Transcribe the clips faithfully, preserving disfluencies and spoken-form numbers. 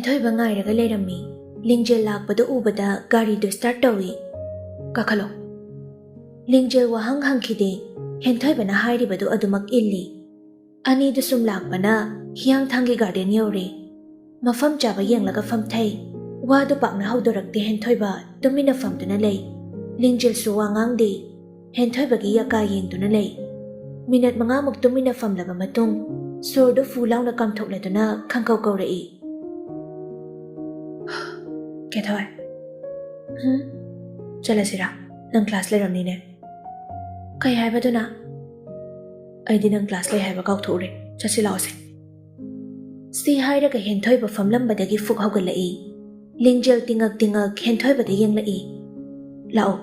ꯍꯦꯟꯊꯣꯏꯕ ꯉꯥꯏꯔꯒ ꯂꯩꯔꯝꯃꯤ꯫ ꯂꯤꯡꯖꯦꯜ ꯂꯥꯛꯄꯗꯨ ꯎꯕꯗ ꯒꯥꯔꯤꯗꯨ start ꯇꯧꯏ꯫ "ꯀꯥꯈꯠꯂꯣ꯫" ꯂꯤꯡꯖꯦꯜ ꯋꯥꯍꯪ ꯍꯪꯈꯤꯗꯦ꯫ ꯍꯦꯟꯊꯣꯏꯕꯅ ꯍꯥꯏꯔꯤꯕꯗꯨ ꯑꯗꯨꯃꯛ ꯏꯜꯂꯤ꯫ ꯑꯅꯤꯗꯨ ꯁꯨꯝ ꯂꯥꯛꯄꯅ ꯍꯤꯌꯥꯡꯊꯥꯡꯒꯤ garden ꯌꯧꯔꯦ꯫ ꯃꯐꯝ ꯆꯥꯕ ꯌꯦꯡꯂꯒ ꯐꯝꯊꯩ꯫ ꯋꯥꯗꯨ ꯄꯥꯛꯅ ꯍꯧꯗꯣꯔꯛꯇꯦ ꯍꯦꯟꯊꯣꯏꯕ, ꯇꯨꯃꯤꯟꯅ ꯐꯝꯗꯨꯅ ꯂꯩ꯫ ꯂꯤꯡꯖꯦꯜꯁꯨ ꯋꯥ ꯉꯥꯡꯗꯦ꯫ ꯍꯦꯟꯊꯣꯏꯕꯒꯤ ꯌꯥꯀꯥ ꯌꯦꯡꯗꯨꯅ ꯂꯩ꯫ ꯃꯤꯅꯠ ꯃꯉꯥꯃꯨꯛ ꯇꯨꯃꯤꯟꯅ ꯐꯝꯂꯕ ꯃꯇꯨꯡ ꯁꯣꯔꯗꯨ ꯐꯨ ꯂꯥꯎꯅ ꯀꯥꯝꯊꯣꯛꯂꯗꯨꯅ ꯈꯪꯀꯧ ꯀꯧꯔꯛꯏ꯫ "ꯀꯦꯊꯣꯏ꯫" "ꯍꯨꯝ? ꯆꯠꯂꯁꯤꯔꯥ? ꯅꯪ class ꯂꯩꯔꯝꯅꯤꯅꯦ꯫" "ꯀꯩ ꯍꯥꯏꯕꯗꯨꯅ?" "ꯑꯩꯗꯤ ꯅꯪ class ꯂꯩ ꯍꯥꯏꯕ ꯀꯥꯎꯊꯣꯛꯎꯔꯦ꯫ ꯆꯠꯁꯤ ꯂꯥꯛꯑꯣꯁꯦ꯫" ꯁꯤ ꯍꯥꯏꯔꯒ ꯍꯦꯟꯊꯣꯏꯕ ꯐꯝꯂꯝꯕꯗꯒꯤ ꯐꯨꯛ ꯍꯧꯒꯠꯂꯛꯏ꯫ ꯂꯤꯡꯖꯦꯜ ꯇꯤꯉꯛ ꯇꯤꯉꯛ ꯍꯦꯟꯊꯣꯏꯕꯗ ꯌꯦꯡꯂꯛꯏ꯫ "ꯂꯥꯛꯑꯣ꯫"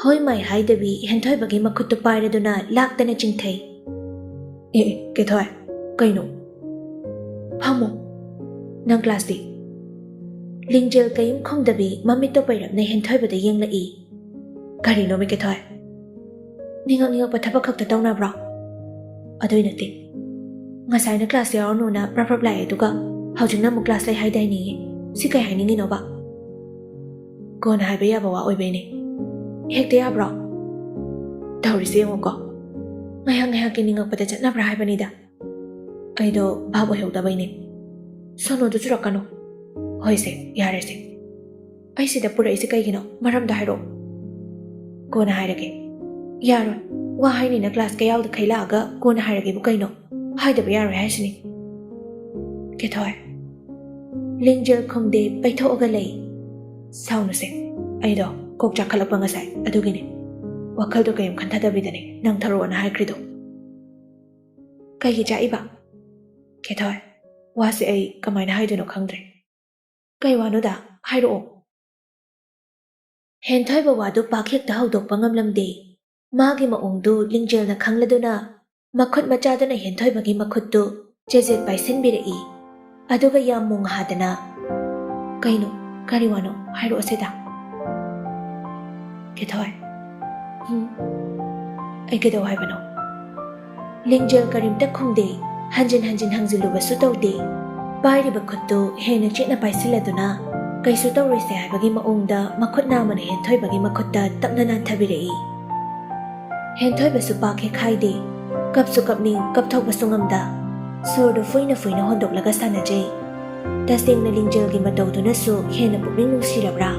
ꯍꯣꯏ ꯃꯥꯏ ꯍꯥꯏꯗꯕꯤ ꯍꯦꯟꯊꯣꯏꯕꯒꯤ ꯃꯈꯨꯠꯇꯨ ꯄꯥꯏꯔꯗꯨꯅ ꯂꯥꯛꯇꯅ ꯆꯤꯡꯊꯩ꯫ "ꯑꯦ, ꯑꯦ, ꯀꯦꯊꯣꯏ, ꯀꯩꯅꯣ? ꯐꯝꯃꯣ꯫ ꯅꯪ classꯇꯤ?" ꯂꯤꯡꯖꯦꯜ ꯀꯩꯝ ꯈꯨꯝꯗꯕꯤ ꯃꯃꯤꯠꯇꯣ ꯄꯩꯔꯞꯅ ꯍꯦꯟꯊꯣꯏꯕꯗ ꯌꯦꯡꯂꯛꯏ꯫ "ꯀꯔꯤꯅꯣꯃꯤ ꯀꯦꯊꯣꯏ? ꯅꯤꯡꯉꯛ ꯅꯤꯡꯉꯛꯄ ꯊꯕꯛ ꯈꯛꯇ ꯇꯧꯅꯕ꯭ꯔꯣ?" "ꯑꯗꯨꯏ ꯅꯠꯇꯦ꯫ ꯉꯁꯥꯏꯅ class ꯌꯥꯎꯔꯅꯨꯅ ꯄ꯭ꯔꯞ ꯄ꯭ꯔꯞ ꯂꯥꯛꯑꯦ, ꯑꯗꯨꯒ ꯍꯧꯖꯤꯛꯅ ꯑꯃꯨꯛ class ꯂꯩ ꯍꯥꯏꯗꯥꯏꯅꯦ? ꯁꯤ ꯀꯩ ꯍꯥꯏꯅꯤꯡꯉꯤꯅꯣꯕ?" "ꯀꯣꯟꯅ ꯍꯥꯏꯕ ꯌꯥꯕ ꯋꯥ ꯑꯣꯏꯕꯩꯅꯦ꯫ ꯍꯦꯛꯇ ꯌꯥꯕ꯭ꯔꯣ? ꯇꯧꯔꯤꯁꯦ ꯌꯦꯡꯉꯨꯀꯣ꯫ ꯉꯥꯏꯍꯥꯛ ꯉꯥꯏꯍꯥꯛꯀꯤ ꯅꯤꯡꯉꯛꯄꯗ ꯆꯠꯅꯕ꯭ꯔꯥ ꯍꯥꯏꯕꯅꯤꯗ꯫ ꯑꯩꯗꯣ ꯚꯥꯞ ꯑꯣꯏꯍꯧꯗꯕꯩꯅꯦ꯫ ꯁꯣꯅꯣꯗꯨ ꯆꯨꯔꯛꯀꯅꯨ꯫ ꯍꯣꯏꯁꯦ, ꯌꯥꯔꯦꯁꯦ꯫ ꯑꯩ ꯁꯤꯗ ꯄꯨꯔꯛꯏꯁꯦ ꯀꯩꯒꯤꯅꯣ? ꯃꯔꯝꯗꯣ ꯍꯥꯏꯔꯛꯑꯣ꯫" "ꯀꯣꯟꯅ ꯍꯥꯏꯔꯒꯦ꯫" "ꯌꯥꯔꯣꯏ꯫ ꯋꯥ ꯍꯥꯏꯅꯤꯅ classꯀ ꯌꯥꯎꯗꯈꯩ ꯂꯥꯛꯑꯒ ꯀꯣꯟꯅ ꯍꯥꯏꯔꯒꯦꯕꯨ ꯀꯩꯅꯣ? ꯍꯥꯏꯗꯕ ꯌꯥꯔꯣꯏ ꯍꯥꯏꯁꯤꯅꯤ꯫" "ꯀꯦꯊꯣꯏ꯫" ꯂꯤꯡꯖꯦꯜ ꯈꯨꯝꯗꯦ, ꯄꯩꯊꯣꯛꯑꯒ ꯂꯩ꯫ "ꯁꯥꯎꯅꯨꯁꯦ꯫ ꯑꯩꯗꯣ ꯀꯣꯛ ꯆꯥꯛꯈꯠꯂꯛꯄ ꯉꯁꯥꯏ, ꯑꯗꯨꯒꯤꯅꯦ꯫ ꯋꯥꯈꯜꯗꯣ ꯀꯩꯝ ꯈꯟꯊꯗꯕꯤꯗꯅꯦ ꯅꯪ ꯊꯣꯔꯛꯑꯣꯅ ꯍꯥꯏꯈ꯭ꯔꯤꯗꯣ꯫" "ꯀꯩꯒꯤ ꯆꯥꯛꯏꯕ?" "ꯀꯦꯊꯣꯏ, ꯋꯥꯁꯦ ꯑꯩ ꯀꯃꯥꯏꯅ ꯍꯥꯏꯗꯣꯏꯅꯣ ꯈꯪꯗ꯭ꯔꯦ꯫" "ꯀꯩ ꯋꯥꯅꯣꯗ? ꯍꯥꯏꯔꯛꯑꯣ꯫" ꯍꯦꯟꯊꯣꯏꯕ ꯋꯥꯗꯨ ꯄꯥꯛ ꯍꯦꯛꯇ ꯍꯧꯗꯣꯛꯄ ꯉꯝꯂꯝꯗꯦ꯫ ꯃꯥꯒꯤ ꯃꯑꯣꯡꯗꯨ ꯂꯤꯡꯖꯦꯜꯅ ꯈꯪꯂꯗꯨꯅ ꯃꯈꯨꯠ ꯃꯆꯥꯗꯨꯅ ꯍꯦꯟꯊꯣꯏꯕꯒꯤ ꯃꯈꯨꯠꯇꯨ ꯆꯦꯖꯦꯠ ꯄꯥꯏꯁꯤꯟꯕꯤꯔꯛꯏ꯫ ꯑꯗꯨꯒ ꯌꯥꯝ ꯃꯣꯡ ꯍꯥꯗꯅ, "ꯀꯩꯅꯣ? ꯀꯔꯤ ꯋꯥꯅꯣ? ꯍꯥꯏꯔꯛꯑꯣꯁꯦꯗ꯫" "ꯀꯦꯊꯣꯏ꯫" "ꯍꯨꯝ? ꯑꯩ ꯀꯩꯗꯧ ꯍꯥꯏꯕꯅꯣ?" ꯂꯤꯡꯖꯦꯜ ꯀꯔꯤꯝꯇ ꯈꯨꯝꯗꯦ꯫ ꯍꯟꯖꯤꯟ ꯍꯟꯖꯤꯟ ꯍꯪꯖꯤꯜꯂꯨꯕꯁꯨ ꯇꯧꯗꯦ꯫ ꯄꯥꯏꯔꯤꯕ ꯈꯨꯠꯇꯨ ꯍꯦꯟꯅ ꯆꯦꯠꯅ ꯄꯥꯏꯁꯤꯜꯂꯗꯨꯅ, ꯀꯩꯁꯨ ꯇꯧꯔꯣꯏꯁꯦ ꯍꯥꯏꯕꯒꯤ ꯃꯑꯣꯡꯗ ꯃꯈꯨꯠ ꯅꯥꯝꯃꯅ ꯍꯦꯟꯊꯣꯏꯕꯒꯤ ꯃꯈꯨꯠꯇ ꯇꯞꯅ ꯅꯥꯟꯊꯕꯤꯔꯛꯏ꯫ ꯍꯦꯟꯊꯣꯏꯕꯁꯨ ꯄꯥꯛ ꯍꯦꯛ ꯍꯥꯏꯗꯦ꯫ ꯀꯞꯁꯨ ꯀꯞꯅꯤꯡ, ꯀꯞꯊꯣꯛꯄꯁꯨ ꯉꯝꯗ, ꯁꯣꯔꯗꯨ ꯐꯨꯏꯅ ꯐꯨꯏꯅ ꯍꯣꯟꯗꯣꯛꯂꯒ ꯁꯥꯟꯅꯖꯩ꯫ ꯇꯁꯦꯡꯅ ꯂꯤꯡꯖꯦꯜꯒꯤ ꯃꯇꯧꯗꯨꯅꯁꯨ ꯍꯦꯟꯅ ꯄꯨꯛꯅꯤꯡ ꯅꯨꯡꯁꯤꯔꯕ꯭ꯔꯥ?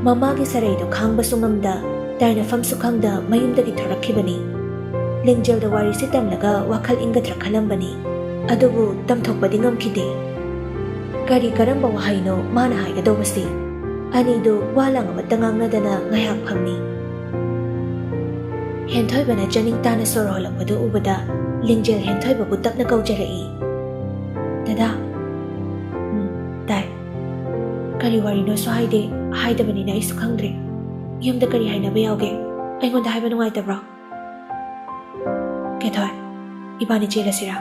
ꯃꯃꯥꯒꯤ ꯁꯔꯩꯗꯨ ꯈꯥꯡꯕꯁꯨ ꯉꯝꯗ, ꯇꯥꯏꯅꯐꯝꯁꯨ ꯈꯪꯗ ꯃꯌꯨꯝꯗꯒꯤ ꯊꯣꯔꯛꯈꯤꯕꯅꯤ꯫ ꯂꯤꯡꯖꯦꯜꯗ ꯋꯥꯔꯤꯁꯤ ꯇꯝꯂꯒ ꯋꯥꯈꯜ ꯏꯪꯒꯗ꯭ꯔꯥ ꯈꯜꯂꯝꯕꯅꯤ, ꯑꯗꯨꯕꯨ ꯇꯝꯊꯣꯛꯄꯗꯤ ꯉꯝꯈꯤꯗꯦ꯫ ꯀꯔꯤ ꯀꯔꯝꯕ ꯋꯥꯍꯩꯅꯣ ꯃꯥꯅ ꯍꯥꯏꯒꯗꯧꯕꯁꯤ? ꯑꯅꯤꯗꯨ ꯋꯥ ꯂꯥꯡ ꯑꯃꯠꯇ ꯉꯥꯡꯅꯗꯅ ꯉꯥꯏꯍꯥꯛ ꯐꯝꯃꯤ꯫ ꯍꯦꯟꯊꯣꯏꯕꯅ ꯆꯅꯤꯡ ꯇꯥꯅ ꯁꯣꯔ ꯍꯣꯜꯂꯛꯄꯗꯨ ꯎꯕꯗ ꯂꯤꯡꯖꯦꯜ ꯍꯦꯟꯊꯣꯏꯕꯕꯨ ꯇꯞꯅ ꯀꯧꯖꯔꯛꯏ꯫ "ꯗꯗꯥ?" "ꯎꯝ, ꯇꯥꯏ꯫ ꯀꯔꯤ ꯋꯥꯔꯤꯅꯣꯁꯨ ꯍꯥꯏꯗꯦ, ꯍꯥꯏꯗꯕꯅꯤꯅ ꯑꯩꯁꯨ ꯈꯪꯗ꯭ꯔꯦ꯫ ꯌꯨꯝꯗ ꯀꯔꯤ ꯍꯥꯏꯅꯕ ꯌꯥꯎꯒꯦ? ꯑꯩꯉꯣꯟꯗ ꯍꯥꯏꯕ ꯅꯨꯡꯉꯥꯏꯇꯕ꯭ꯔꯣ?" "ꯀꯦꯊꯣꯏ, ꯏꯕꯥꯅꯤ ꯆꯦꯜꯂꯁꯤꯔꯥ?"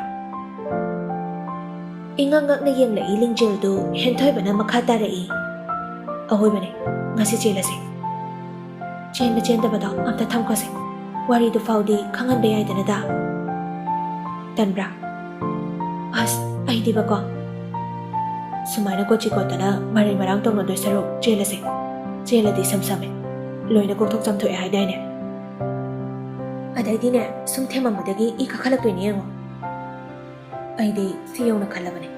ꯏꯉꯛ ꯉꯛꯅ ꯌꯦꯡꯂꯛꯏ ꯂꯤꯡꯖꯦꯜꯗꯨ ꯍꯦꯟꯊꯣꯏꯕꯅ ꯃꯈꯥ ꯇꯥꯔꯛꯏ꯫ "ꯑꯍꯣꯏꯕꯅꯦ, ꯉꯁꯤ ꯆꯦꯜꯂꯁꯤ꯫ ꯆꯦꯟꯕ ꯆꯦꯟꯗꯕꯗꯣ ꯑꯝꯇ ꯊꯝꯈꯣꯁꯦ꯫ ꯋꯥꯔꯤꯗꯨ ꯐꯥꯎꯗꯤ ꯈꯪꯍꯟꯕ ꯌꯥꯏꯗꯅꯗ꯫ ꯇꯟꯕ꯭ꯔꯥ?" "ꯑꯁ, ꯑꯩꯗꯤꯕꯀꯣ, ꯁꯨꯃꯥꯏꯅ ꯀꯣꯆꯤ ꯀꯣꯠꯇꯅ ꯃꯔꯩ ꯃꯔꯥꯡ ꯇꯧꯅꯗꯣꯏ ꯁꯔꯨꯛ ꯆꯦꯜꯂꯁꯦ꯫ ꯆꯦꯜꯂꯗꯤ ꯁꯝ ꯁꯝꯃꯦ꯫ ꯂꯣꯏꯅ ꯀꯣꯛꯊꯣꯛ ꯆꯥꯝꯊꯣꯛꯑꯦ ꯍꯥꯏꯗꯥꯏꯅꯦ? ꯑꯗꯩꯗꯤꯅꯦ, ꯁꯨꯝ ꯊꯦꯝꯃꯝꯕꯗꯒꯤ ꯏ ꯀꯥꯈꯠꯂꯛꯇꯣꯏꯅꯦ ꯌꯦꯡꯉꯣ꯫ ꯑꯩꯗꯤ ꯁꯤ ꯌꯧꯅ ꯈꯜꯂꯕꯅꯦ꯫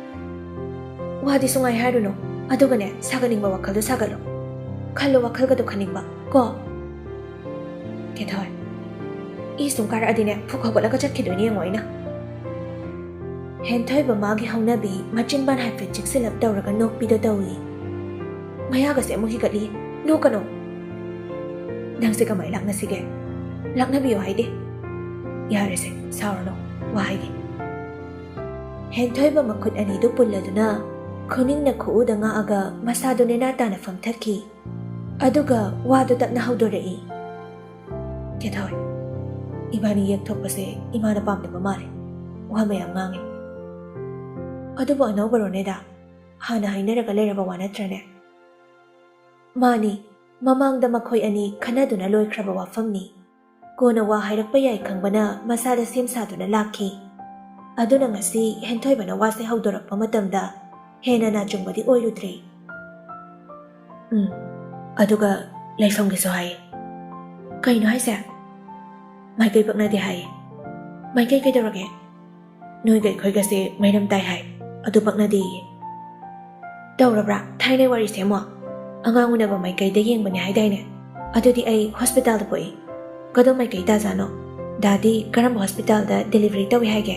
ꯋꯥꯗꯤ ꯁꯨꯡꯉꯥꯏ ꯍꯥꯏꯔꯨꯅꯨ꯫ ꯑꯗꯨꯒꯅꯦ, ꯁꯥꯒꯠꯅꯤꯡꯕ ꯋꯥꯈꯜꯗꯣ ꯁꯥꯒꯠꯂꯣ꯫ ꯈꯜꯂꯣ, ꯋꯥꯈꯜꯒꯗꯣ ꯈꯟꯅꯤꯡꯕ, ꯀꯣ?" "ꯀꯦꯊꯣꯏ, ꯏ ꯁꯨꯝ ꯀꯥꯔꯛꯑꯗꯤꯅꯦ, ꯐꯨꯛ ꯍꯧꯒꯠꯂꯒ ꯆꯠꯈꯤꯗꯣꯏꯅꯦ ꯌꯦꯡꯉꯣ ꯑꯩꯅ꯫" ꯍꯦꯟꯊꯣꯏꯕ ꯃꯥꯒꯤ ꯍꯧꯅꯕꯤ ꯃꯆꯤꯟꯕꯥꯟ ꯍꯥꯏꯐꯦꯠ ꯆꯤꯛꯁꯤꯜꯂꯞ ꯇꯧꯔꯒ ꯅꯣꯛꯄꯤꯗꯣ ꯇꯧꯏ꯫ ꯃꯌꯥꯒꯁꯦ ꯑꯃꯨꯛ ꯍꯤꯒꯠꯂꯤ꯫ "ꯅꯣꯛꯀꯅꯣ꯫ ꯅꯪꯁꯦ ꯀꯃꯥꯏ ꯂꯥꯛꯅꯁꯤꯒꯦ? ꯂꯥꯛꯅꯕꯤꯌꯣ ꯍꯥꯏꯗꯦ꯫" "ꯌꯥꯔꯦꯁꯦ, ꯁꯥꯎꯔꯅꯨ, ꯋꯥ ꯍꯥꯏꯒꯦ꯫" ꯍꯦꯟꯊꯣꯏꯕ ꯃꯈꯨꯠ ꯑꯅꯤꯗꯨ ꯄꯨꯜꯂꯗꯨꯅ ꯈꯨꯅꯤꯡꯅ ꯈꯨꯎꯗ ꯉꯥꯛꯑꯒ ꯃꯁꯥꯗꯨ ꯅꯦꯅꯥ ꯇꯥꯅ ꯐꯝꯊꯈꯤ꯫ ꯑꯗꯨꯒ ꯋꯥꯗꯨ ꯇꯞꯅ ꯍꯧꯗꯣꯔꯛꯏ꯫ "ꯀꯦꯊꯣꯏ, ꯏꯕꯥꯅꯤ ꯌꯦꯛꯊꯣꯛꯄꯁꯦ ꯏꯃꯥꯅ ꯄꯥꯝꯗꯕ ꯃꯥꯜꯂꯦ꯫ ꯋꯥ ꯃꯌꯥꯝ ꯉꯥꯡꯉꯦ꯫ ꯑꯗꯨꯕꯨ ꯑꯅꯧꯕꯔꯣꯅꯦꯗ? ꯍꯥꯟꯅ ꯍꯥꯏꯅꯔꯒ ꯂꯩꯔꯕ ꯋꯥ ꯅꯠꯇ꯭ꯔꯅꯦ?" ꯃꯥꯅꯤ, ꯃꯃꯥꯡꯗ ꯃꯈꯣꯏ ꯑꯅꯤ ꯈꯟꯅꯗꯨꯅ ꯂꯣꯏꯈ꯭ꯔꯕ ꯋꯥꯐꯝꯅꯤ꯫ ꯀꯣꯟꯅ ꯋꯥ ꯍꯥꯏꯔꯛꯄ ꯌꯥꯏ ꯈꯪꯕꯅ ꯃꯁꯥꯗ ꯁꯦꯝ ꯁꯥꯗꯨꯅ ꯂꯥꯛꯈꯤ꯫ ꯑꯗꯨꯅ ꯉꯁꯤ ꯍꯦꯟꯊꯣꯏꯕꯅ ꯋꯥꯁꯦ ꯍꯧꯗꯣꯔꯛꯄ ꯃꯇꯝꯗ ꯍꯦꯟꯅ ꯅꯥꯆꯨꯡꯕꯗꯤ ꯑꯣꯏꯔꯨꯗ꯭ꯔꯦ꯫ "ꯎꯝ, ꯑꯗꯨꯒ ꯂꯩꯐꯝꯒꯤꯁꯨ ꯍꯥꯏ꯫ ꯀꯩꯅꯣ ꯍꯥꯏꯁꯦ? ꯃꯥꯏꯀꯩ ꯄꯛꯅꯗꯦ ꯍꯥꯏ꯫ ꯃꯥꯏꯀꯩ ꯀꯩꯗꯧꯔꯒꯦ? ꯅꯣꯏꯒ ꯑꯩꯈꯣꯏꯒꯁꯦ ꯃꯩꯔꯝ ꯇꯥꯏ ꯍꯥꯏ꯫ ꯑꯗꯨ ꯄꯛꯅꯗꯦꯌꯦ꯫ ꯇꯧꯔꯕ꯭ꯔꯥ? ꯊꯥꯏꯅ ꯋꯥꯔꯤꯁꯦ ꯑꯃꯨꯛ? ꯑꯉꯥꯡ ꯎꯅꯕ ꯃꯥꯏꯀꯩꯗ ꯌꯦꯡꯕꯅꯦ ꯍꯥꯏꯗꯥꯏꯅꯦ? ꯑꯗꯨꯗꯤ ꯑꯩ ꯍꯣꯁꯄꯤꯇꯥꯜꯗ ꯄꯣꯛꯏ꯫ ꯀꯗꯣꯝ ꯃꯥꯏꯀꯩ ꯇꯥꯖꯥꯠꯅꯣ? ꯗꯥꯗꯤ ꯀꯔꯝꯕ ꯍꯣꯁꯄꯤꯇꯥꯜꯗ ꯗꯦꯂꯤꯚꯔꯤ ꯇꯧꯏ ꯍꯥꯏꯒꯦ?"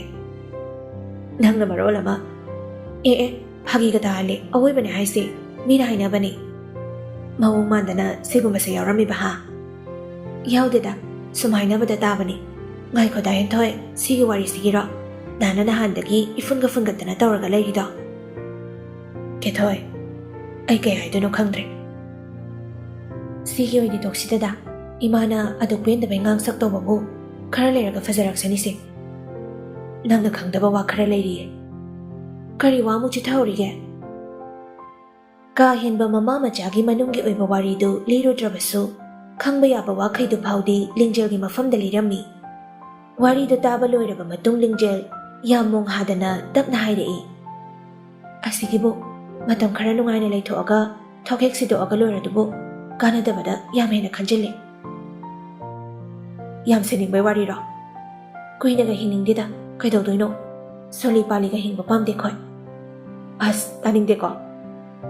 "ꯅꯪꯅ ꯃꯔꯣꯜ ꯑꯃ꯫ ꯑꯦ, ꯑꯦ, ꯐꯥꯒꯤꯒ ꯇꯥꯍꯜꯂꯦ꯫ ꯑꯋꯣꯏꯕꯅꯦ ꯍꯥꯏꯁꯦ꯫ ꯃꯤꯅ ꯍꯥꯏꯅꯕꯅꯦ꯫ ꯃꯑꯣꯡ ꯃꯥꯟꯗꯅ ꯁꯤꯒꯨꯝꯕꯁꯦ ꯌꯥꯎꯔꯝꯃꯤꯕ, ꯍꯥ?" "ꯌꯥꯎꯗꯦꯗ, ꯁꯨꯝ ꯍꯥꯏꯅꯕꯗ ꯇꯥꯕꯅꯤ꯫ ꯉꯥꯏꯈꯣꯗ ꯍꯦꯟꯊꯣꯏ, ꯁꯤꯒꯤ ꯋꯥꯔꯤꯁꯤꯒꯤꯔꯣ ꯗꯥꯅ ꯅꯍꯥꯟꯗꯒꯤ ꯏꯐꯨꯟꯒ ꯐꯨꯟꯒꯠꯇꯅ ꯇꯧꯔꯒ ꯂꯩꯔꯤꯗꯣ?" "ꯀꯦꯊꯣꯏ, ꯑꯩ ꯀꯩ ꯍꯥꯏꯗꯣꯏꯅꯣ ꯈꯪꯗ꯭ꯔꯦ꯫ ꯁꯤꯒꯤ ꯑꯣꯏꯗꯤ ꯇꯣꯛꯁꯤꯗꯗ, ꯏꯃꯥꯅ ꯑꯗꯨꯛ ꯄꯦꯟꯗꯕꯩ ꯉꯥꯡꯁꯛ ꯇꯧꯕꯕꯨ꯫ ꯈꯔ ꯂꯩꯔꯒ ꯐꯖꯔꯛꯁꯅꯤꯁꯦ꯫ ꯅꯪꯅ ꯈꯪꯗꯕ ꯋꯥ ꯈꯔ ꯂꯩꯔꯤꯌꯦ꯫" "ꯀꯔꯤ ꯋꯥ ꯑꯃꯨꯛ ꯆꯤꯊꯍꯧꯔꯤꯒꯦ?" ꯀꯥ ꯍꯦꯟꯕ ꯃꯃꯥ ꯃꯆꯥꯒꯤ ꯃꯅꯨꯡꯒꯤ ꯑꯣꯏꯕ ꯋꯥꯔꯤꯗꯨ ꯂꯤꯔꯨꯗ꯭ꯔꯕꯁꯨ, ꯈꯪꯕ ꯌꯥꯕ ꯋꯥꯈꯩꯗꯨ ꯐꯥꯎꯗꯤ ꯂꯤꯡꯖꯦꯜꯒꯤ ꯃꯐꯝꯗ ꯂꯤꯔꯝꯃꯤ꯫ ꯋꯥꯔꯤꯗꯨ ꯇꯥꯕ ꯂꯣꯏꯔꯕ ꯃꯇꯨꯡ ꯂꯤꯡꯖꯦꯜ ꯌꯥꯝ ꯃꯣꯡ ꯍꯥꯗꯅ ꯇꯞꯅ ꯍꯥꯏꯔꯛꯏ, "ꯑꯁꯤꯒꯤꯕꯨ ꯃꯇꯝ ꯈꯔ ꯅꯨꯡꯉꯥꯏꯅ ꯂꯩꯊꯣꯛꯑꯒ ꯊꯣꯛꯍꯦꯛ ꯁꯤꯗꯣꯛꯑꯒ ꯂꯣꯏꯔꯗꯨꯕꯨ ꯀꯥꯟꯅꯗꯕꯗ ꯌꯥꯝ ꯍꯦꯟꯅ ꯈꯟꯖꯤꯜꯂꯦ꯫" "ꯌꯥꯝ ꯁꯤꯅꯤꯡꯕꯩ ꯋꯥꯔꯤꯔꯣ? ꯀꯨꯏꯅꯒ ꯍꯤꯡꯅꯤꯡꯗꯦꯗ, ꯀꯩꯗꯧꯗꯣꯏꯅꯣ? ꯁꯣꯂꯤ ꯄꯥꯂꯤꯒ ꯍꯤꯡꯕ ꯄꯥꯝꯗꯦ ꯑꯩꯈꯣꯏ꯫" "ꯑꯁ, ꯇꯥꯅꯤꯡꯗꯦꯀꯣ꯫"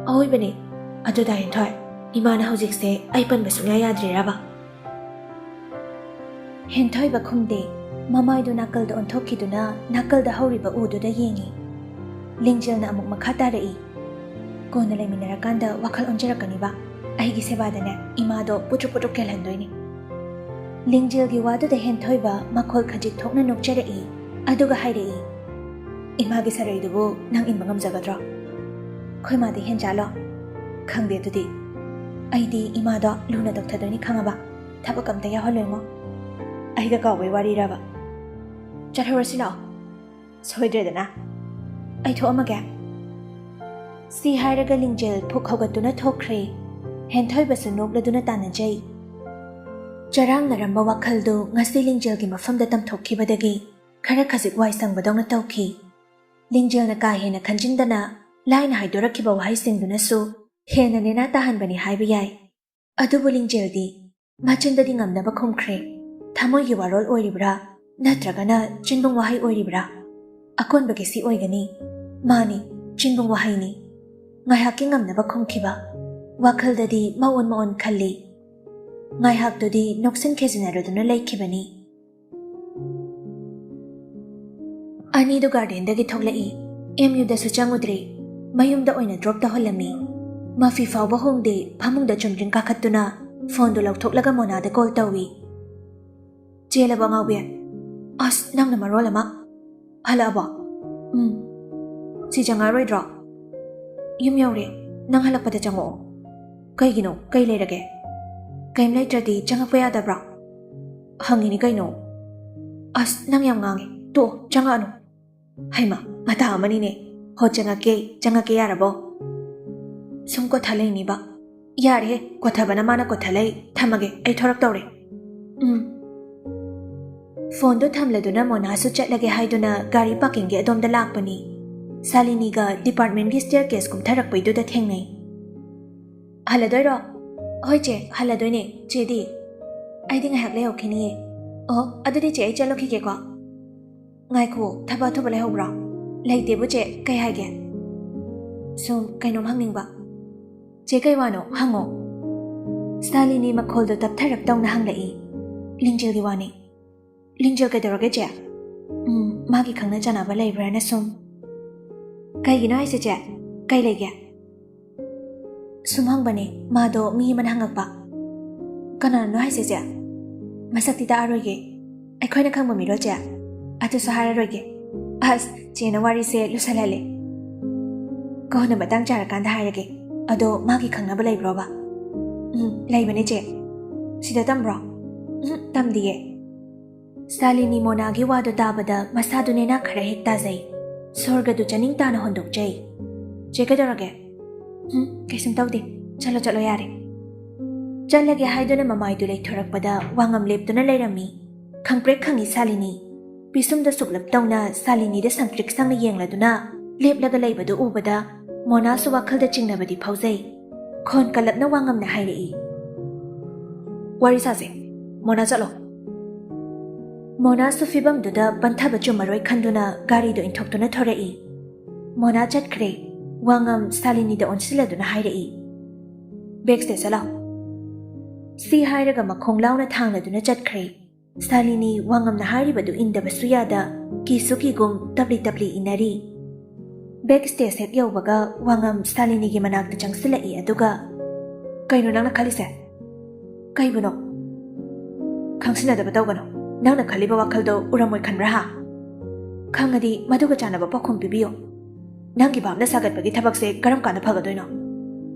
"ꯑꯋꯣꯏꯕꯅꯦ꯫ ꯑꯗꯨꯗ ꯍꯦꯟꯊꯣꯏ, ꯏꯃꯥꯅ ꯍꯧꯖꯤꯛꯁꯦ ꯑꯩ ꯄꯟꯕ ꯁꯨꯡꯌꯥ ꯌꯥꯗ꯭ꯔꯤꯔꯕ?" ꯍꯦꯟꯊꯣꯏꯕ ꯈꯨꯝꯗꯦ꯫ ꯃꯃꯥꯏꯗꯨ ꯅꯥꯀꯜꯗ ꯑꯣꯟꯊꯣꯛꯈꯤꯗꯨꯅ ꯅꯥꯀꯜꯗ ꯍꯧꯔꯤꯕ ꯎꯗꯨꯗ ꯌꯦꯡꯉꯤ꯫ ꯂꯤꯡꯖꯦꯜꯅ ꯑꯃꯨꯛ ꯃꯈꯥ ꯇꯥꯔꯛꯏ, "ꯀꯣꯟꯅ ꯂꯩꯃꯤꯟꯅꯔꯀꯥꯟꯗ ꯋꯥꯈꯜ ꯑꯣꯟꯖꯔꯛꯀꯅꯤꯕ꯫ ꯑꯩꯒꯤ ꯁꯦꯕꯥꯗꯅꯦ ꯏꯃꯥꯗꯣ ꯄꯨꯇ꯭ꯔꯨꯛ ꯄꯨꯇ꯭ꯔꯨꯛ ꯀꯦꯜꯍꯟꯗꯣꯏꯅꯤ꯫" ꯂꯤꯡꯖꯦꯜꯒꯤ ꯋꯥꯗꯨꯗ ꯍꯦꯟꯊꯣꯏꯕ ꯃꯈꯣꯜ ꯈꯖꯤꯛ ꯊꯣꯛꯅ ꯅꯣꯛꯆꯔꯛꯏ, ꯑꯗꯨꯒ ꯍꯥꯏꯔꯛꯏ, "ꯏꯃꯥꯒꯤ ꯁꯔꯩꯗꯨꯕꯨ ꯅꯪ ꯏꯟꯕ ꯉꯝꯖꯒꯗ꯭ꯔꯣ?" "ꯑꯩꯈꯣꯏ ꯃꯥꯗꯤ ꯍꯦꯟꯖꯥꯠꯂꯣ?" "ꯈꯪꯗꯦ ꯑꯗꯨꯗꯤ꯫ ꯑꯩꯗꯤ ꯏꯃꯥꯗꯣ ꯂꯨꯅ ꯇꯧꯊꯗꯣꯏꯅꯤ ꯈꯪꯉꯕ꯫ ꯊꯕꯛ ꯑꯝꯇ ꯌꯥꯎꯍꯜꯂꯣꯏꯉꯣ꯫" "ꯑꯩꯒ ꯀꯥꯎꯕꯩ ꯋꯥꯔꯤꯔꯕ?" "ꯆꯠꯍꯧꯔꯁꯤ ꯂꯥꯛꯑꯣ꯫ ꯁꯣꯏꯗ꯭ꯔꯦꯗꯅ꯫ ꯑꯩ ꯊꯣꯛꯑꯝꯃꯒꯦ꯫" ꯁꯤ ꯍꯥꯏꯔꯒ ꯂꯤꯡꯖꯦꯜ ꯐꯨꯛ ꯍꯧꯒꯠꯇꯨꯅ ꯊꯣꯛꯈ꯭ꯔꯦ꯫ ꯍꯦꯟꯊꯣꯏꯕꯁꯨ ꯅꯣꯛꯂꯗꯨꯅ ꯇꯥꯟꯅꯖꯩ꯫ ꯆꯔꯥꯡꯅꯔꯝꯕ ꯋꯥꯈꯜꯗꯨ ꯉꯁꯤ ꯂꯤꯡꯖꯦꯜꯒꯤ ꯃꯐꯝꯗ ꯇꯝꯊꯣꯛꯈꯤꯕꯗꯒꯤ ꯈꯔ ꯈꯖꯤꯛ ꯋꯥꯏ ꯁꯪꯕꯗꯧꯅ ꯇꯧꯈꯤ꯫ ꯂꯤꯡꯖꯦꯜꯅ ꯀꯥ ꯍꯦꯟꯅ ꯈꯟꯖꯤꯟꯗꯅ ꯂꯥꯏꯅ ꯍꯥꯏꯗꯣꯔꯛꯈꯤꯕ ꯋꯥꯍꯩꯁꯤꯡꯗꯨꯅꯁꯨ ꯍꯦꯟꯅ ꯅꯦꯅꯥ ꯇꯥꯍꯟꯕꯅꯤ ꯍꯥꯏꯕ ꯌꯥꯏ꯫ ꯑꯗꯨꯕꯨ ꯂꯤꯡꯖꯦꯜꯗꯤ ꯃꯆꯤꯟꯗꯗꯤ ꯉꯝꯅꯕ ꯈꯨꯝꯈ꯭ꯔꯦ꯫ ꯊꯃꯣꯏꯒꯤ ꯋꯥꯔꯣꯜ ꯑꯣꯏꯔꯤꯕ꯭ꯔꯥ, ꯅꯠꯇ꯭ꯔꯒꯅ ꯆꯤꯟꯕꯨꯡ ꯋꯥꯍꯩ ꯑꯣꯏꯔꯤꯕ꯭ꯔꯥ? ꯑꯀꯣꯟꯕꯒꯤꯁꯤ ꯑꯣꯏꯒꯅꯤ꯫ ꯃꯥꯅꯤ, ꯆꯤꯟꯕꯨꯡ ꯋꯥꯍꯩꯅꯤ꯫ ꯉꯥꯏꯍꯥꯛꯀꯤ ꯉꯝꯅꯕ ꯈꯨꯝꯈꯤꯕ꯫ ꯋꯥꯈꯜꯗꯗꯤ ꯃꯑꯣꯟ ꯃꯑꯣꯟ ꯈꯜꯂꯤ꯫ ꯉꯥꯏꯍꯥꯛꯇꯨꯗꯤ ꯅꯣꯛꯁꯤꯟ ꯈꯦꯖꯤꯟꯅꯔꯗꯨꯅ ꯂꯩꯈꯤꯕꯅꯤ꯫ ꯑꯅꯤꯗꯨ ꯒꯥꯔꯗꯦꯟꯗꯒꯤ ꯊꯣꯛꯂꯛꯏ꯫ ꯑꯦꯝ ꯌꯨꯗꯁꯨ ꯆꯪꯉꯨꯗ꯭ꯔꯤ꯫ ꯃꯌꯨꯝꯗ ꯑꯣꯏꯅ ꯗ꯭ꯔꯣꯞ ꯇꯧꯍꯜꯂꯝꯃꯤ꯫ ꯃꯐꯤ ꯐꯥꯎꯕ ꯍꯣꯡꯗꯦ, ꯐꯃꯨꯡꯗ ꯆꯨꯝꯗ꯭ꯔꯤꯡ ꯀꯥꯈꯠꯇꯨꯅ ꯐꯣꯟꯗꯨ ꯂꯧꯊꯣꯛꯂꯒ ꯃꯣꯅꯥꯗ ꯀꯣꯜ ꯇꯧꯏ꯫ "ꯆꯦꯜꯂꯕꯣ ꯑꯉꯥꯎꯕꯤ?" "ꯑꯁ, ꯅꯪꯅ ꯃꯔꯣꯜ ꯑꯃ!" "ꯍꯜꯂꯛꯑꯕꯣ?" "ꯎꯝ꯫ ꯁꯤ ꯆꯪꯉꯛꯑꯔꯣꯏꯗ꯭ꯔꯣ?" "ꯌꯨꯝ ꯌꯧꯔꯦ꯫ ꯅꯪ ꯍꯜꯂꯛꯄꯗ ꯆꯪꯉꯛꯑꯣ꯫" "ꯀꯩꯒꯤꯅꯣ? ꯀꯩ ꯂꯩꯔꯒꯦ?" "ꯀꯩꯝ ꯂꯩꯇ꯭ꯔꯗꯤ ꯆꯪꯉꯛꯄ ꯌꯥꯗꯕ꯭ꯔꯣ?" "ꯍꯪꯉꯤꯅꯤ ꯀꯩꯅꯣ꯫" "ꯑꯁ, ꯅꯪ ꯌꯥꯝ ꯉꯥꯡꯉꯦ꯫ ꯇꯣꯛꯑꯣ, ꯆꯪꯉꯛꯑꯅꯨ꯫" "ꯍꯩꯃ, ꯃꯇꯥ ꯑꯃꯅꯤꯅꯦ꯫ ꯍꯣ, ꯆꯪꯉꯛꯀꯦ, ꯆꯪꯉꯛꯀꯦ ꯌꯥꯔꯕꯣ?" ꯁꯨꯝ ꯀꯣꯊ ꯂꯩꯅꯤꯕ꯫ "ꯌꯥꯔꯦꯍꯦ, ꯀꯣꯊꯕꯅ ꯃꯥꯅ ꯀꯣꯊ ꯂꯩ꯫ ꯊꯝꯃꯒꯦ, ꯑꯩ ꯊꯣꯔꯛꯇꯧꯔꯦ꯫" "ꯎꯝ꯫" ꯐꯣꯟꯗꯣ ꯊꯝꯂꯗꯨꯅ ꯃꯣꯅꯥꯁꯨ ꯆꯠꯂꯒꯦ ꯍꯥꯏꯗꯨꯅ ꯒꯥꯔꯤ ꯄꯥꯔꯀꯤꯡꯒꯤ ꯑꯗꯣꯝꯗ ꯂꯥꯛꯄꯅꯤ꯫ ꯁꯥꯂꯤꯅꯤꯒ ꯗꯤꯄꯥꯔꯠꯃꯦꯟꯒꯤ ꯁ꯭ꯇꯦꯌꯔ ꯀꯦꯁ ꯀꯨꯝꯊꯔꯛꯄꯩꯗꯨꯗ ꯊꯦꯡꯅꯩ꯫ "ꯍꯜꯂꯗꯣꯏꯔꯣ?" "ꯍꯣꯏ ꯆꯦ, ꯍꯜꯂꯗꯣꯏꯅꯦ꯫ ꯆꯦꯗꯤ?" "ꯑꯩꯗꯤ ꯉꯥꯏꯍꯥꯛ ꯂꯩꯍꯧꯈꯤꯅꯤꯌꯦ꯫" "ꯑꯣ, ꯑꯗꯨꯗꯤ ꯆꯦ, ꯑꯩ ꯆꯠꯂꯨꯈꯤꯒꯦꯀꯣ꯫" "ꯉꯥꯏꯈꯣ, ꯊꯕꯛ ꯑꯊꯨꯕ ꯂꯩꯍꯧꯕ꯭ꯔꯣ?" "ꯂꯩꯇꯦꯕꯨ ꯆꯦ, ꯀꯩ ꯍꯥꯏꯒꯦ?" "ꯁꯨꯝ ꯀꯩꯅꯣꯝ ꯍꯪꯅꯤꯡꯕ꯫" "ꯆꯦ, ꯀꯩ ꯋꯥꯅꯣ? ꯍꯪꯉꯣ꯫" ꯁꯥꯂꯤꯅꯤ ꯃꯈꯣꯜꯗꯣ ꯇꯞꯊꯔꯞ ꯇꯧꯅ ꯍꯪꯂꯛꯏ꯫ "ꯂꯤꯡꯖꯦꯜꯒꯤ ꯋꯥꯅꯤ꯫" "ꯂꯤꯡꯖꯦꯜ ꯀꯩꯗꯧꯔꯒꯦ ꯆꯦ?" "ꯎꯝ, ꯃꯥꯒꯤ ꯈꯪꯅ ꯆꯥꯟꯅꯕ ꯂꯩꯕ꯭ꯔꯥꯅ ꯁꯨꯝ꯫" "ꯀꯩꯒꯤꯅꯣ ꯍꯥꯏꯁꯦ ꯆꯦ? ꯀꯩ ꯂꯩꯒꯦ?" "ꯁꯨꯝ ꯍꯪꯕꯅꯦ, ꯃꯥꯗꯣ ꯃꯤ ꯑꯃꯅ ꯍꯪꯉꯛꯄ꯫" "ꯀꯅꯥꯅꯣ ꯍꯥꯏꯁꯦ ꯆꯦ?" "ꯃꯁꯛꯇꯤ ꯇꯥꯛꯑꯔꯣꯏꯒꯦ꯫" "ꯑꯩꯈꯣꯏꯅ ꯈꯪꯕ ꯃꯤꯔꯣ ꯆꯦ?" "ꯑꯗꯨꯁꯨ ꯍꯥꯏꯔꯔꯣꯏꯒꯦ꯫" "ꯑꯁ, ꯆꯦꯅ ꯋꯥꯔꯤꯁꯦ ꯂꯨꯁꯜꯍꯜꯂꯦ꯫ ꯀꯣꯟꯅ ꯃꯇꯥꯡ ꯆꯥꯔꯀꯥꯟꯗ ꯍꯥꯏꯔꯒꯦ꯫ ꯑꯗꯣ ꯃꯥꯒꯤ ꯈꯪꯅꯕ ꯂꯩꯕ꯭ꯔꯣꯕ?" "ꯎꯝ, ꯂꯩꯕꯅꯦ ꯆꯦ꯫ ꯁꯤꯗ ꯇꯝꯕ꯭ꯔꯣ?" "ꯎꯝ, ꯇꯝꯗꯤꯌꯦ꯫" ꯁꯥꯂꯤꯅꯤ ꯃꯣꯅꯥꯒꯤ ꯋꯥꯗꯨ ꯇꯥꯕꯗ ꯃꯁꯥꯗꯨ ꯅꯦꯅꯥ ꯈꯔ ꯍꯦꯛ ꯇꯥꯖꯩ꯫ ꯁꯣꯔꯒꯗꯨ ꯆꯥꯅꯤꯡ ꯇꯥꯅ ꯍꯣꯟꯗꯣꯛꯆꯩ꯫ "ꯆꯦ, ꯀꯩꯗꯧꯔꯒꯦ?" "ꯎꯝ, ꯀꯩꯁꯨꯝ ꯇꯧꯗꯦ꯫ ꯆꯠꯂꯣ, ꯆꯠꯂꯣ, ꯌꯥꯔꯦ꯫" ꯆꯠꯂꯒꯦ ꯍꯥꯏꯗꯨꯅ ꯃꯃꯥꯏꯗꯨ ꯂꯩꯊꯣꯔꯛꯄꯗ ꯋꯥꯉꯝ ꯂꯦꯞꯇꯨꯅ ꯂꯩꯔꯝꯃꯤ꯫ ꯈꯪꯄ꯭ꯔꯦꯛ ꯈꯪꯉꯤ ꯁꯥꯂꯤꯅꯤ꯫ ꯄꯤꯁꯨꯝꯗ ꯁꯨꯛꯂꯞ ꯇꯧꯅ ꯁꯥꯂꯤꯅꯤꯗ ꯁꯪꯇ꯭ꯔꯤꯛ ꯁꯪꯅ ꯌꯦꯡꯂꯗꯨꯅ ꯂꯦꯞꯂꯒ ꯂꯩꯕꯗꯨ ꯎꯕꯗ ꯃꯣꯅꯥꯁꯨ ꯋꯥꯈꯜꯗ ꯆꯤꯡꯅꯕꯗꯤ ꯐꯥꯎꯖꯩ꯫ ꯈꯣꯟ ꯀꯜꯂꯞꯅ ꯋꯥꯉꯝꯅ ꯍꯥꯏꯔꯛꯏ, "ꯋꯥꯔꯤ ꯁꯥꯁꯦ꯫ ꯃꯣꯅꯥ, ꯆꯠꯂꯣ꯫" ꯃꯣꯅꯥꯁꯨ ꯐꯤꯕꯝꯗꯨꯗ ꯄꯟꯊꯕ ꯆꯨꯝꯃꯔꯣꯏ ꯈꯟꯗꯨꯅ ꯒꯥꯔꯤꯗꯣ ꯏꯟꯊꯣꯛꯇꯨꯅ ꯊꯣꯔꯛꯏ꯫ ꯃꯣꯅꯥ ꯆꯠꯈ꯭ꯔꯦ꯫ ꯋꯥꯉꯝ ꯁꯥꯂꯤꯅꯤꯗ ꯑꯣꯟꯁꯤꯜꯂꯗꯨꯅ ꯍꯥꯏꯔꯛꯏ, "ꯕꯦꯛ ꯁ꯭ꯇꯦꯖꯇ ꯂꯥꯛꯑꯣ꯫" ꯁꯤ ꯍꯥꯏꯔꯒ ꯃꯈꯣꯡ ꯂꯥꯎꯅ ꯊꯥꯡꯂꯗꯨꯅ ꯆꯠꯈ꯭ꯔꯦ꯫ ꯁꯥꯂꯤꯅꯤ ꯋꯥꯉꯝꯅ ꯍꯥꯏꯔꯤꯕꯗꯨ ꯏꯟꯗꯕꯁꯨ ꯌꯥꯗ, ꯀꯤꯁꯨ ꯀꯤꯒꯨꯝ ꯇꯞꯂꯤ ꯇꯞꯂꯤ ꯏꯟꯅꯔꯤ꯫ ꯕꯦꯛ ꯁ꯭ꯇꯦꯖ ꯍꯦꯛ ꯌꯧꯕꯒ ꯋꯥꯉꯝ ꯁꯥꯂꯤꯅꯤꯒꯤ ꯃꯅꯥꯛꯇ ꯆꯪꯁꯤꯜꯂꯛꯏ, ꯑꯗꯨꯒ, "ꯀꯩꯅꯣ ꯅꯪꯅ ꯈꯜꯂꯤꯁꯦ? ꯀꯩꯕꯨꯅꯣ? ꯈꯪꯁꯤꯟꯅꯗꯕ ꯇꯧꯒꯅꯣ꯫ ꯅꯪꯅ ꯈꯜꯂꯤꯕ ꯋꯥꯈꯜꯗꯣ ꯎꯔꯝꯃꯣꯏ ꯈꯟꯕ꯭ꯔꯥ, ꯍꯥ? ꯈꯪꯉꯗꯤ ꯃꯗꯨꯒ ꯆꯥꯟꯅꯕ ꯄꯥꯎꯈꯨꯝ ꯄꯤꯕꯤꯌꯣ꯫ ꯅꯪꯒꯤ ꯚꯥꯞꯅ ꯁꯥꯒꯠꯄꯒꯤ ꯊꯕꯛꯁꯦ ꯀꯔꯝ ꯀꯥꯟꯗ ꯐꯒꯗꯣꯏꯅꯣ?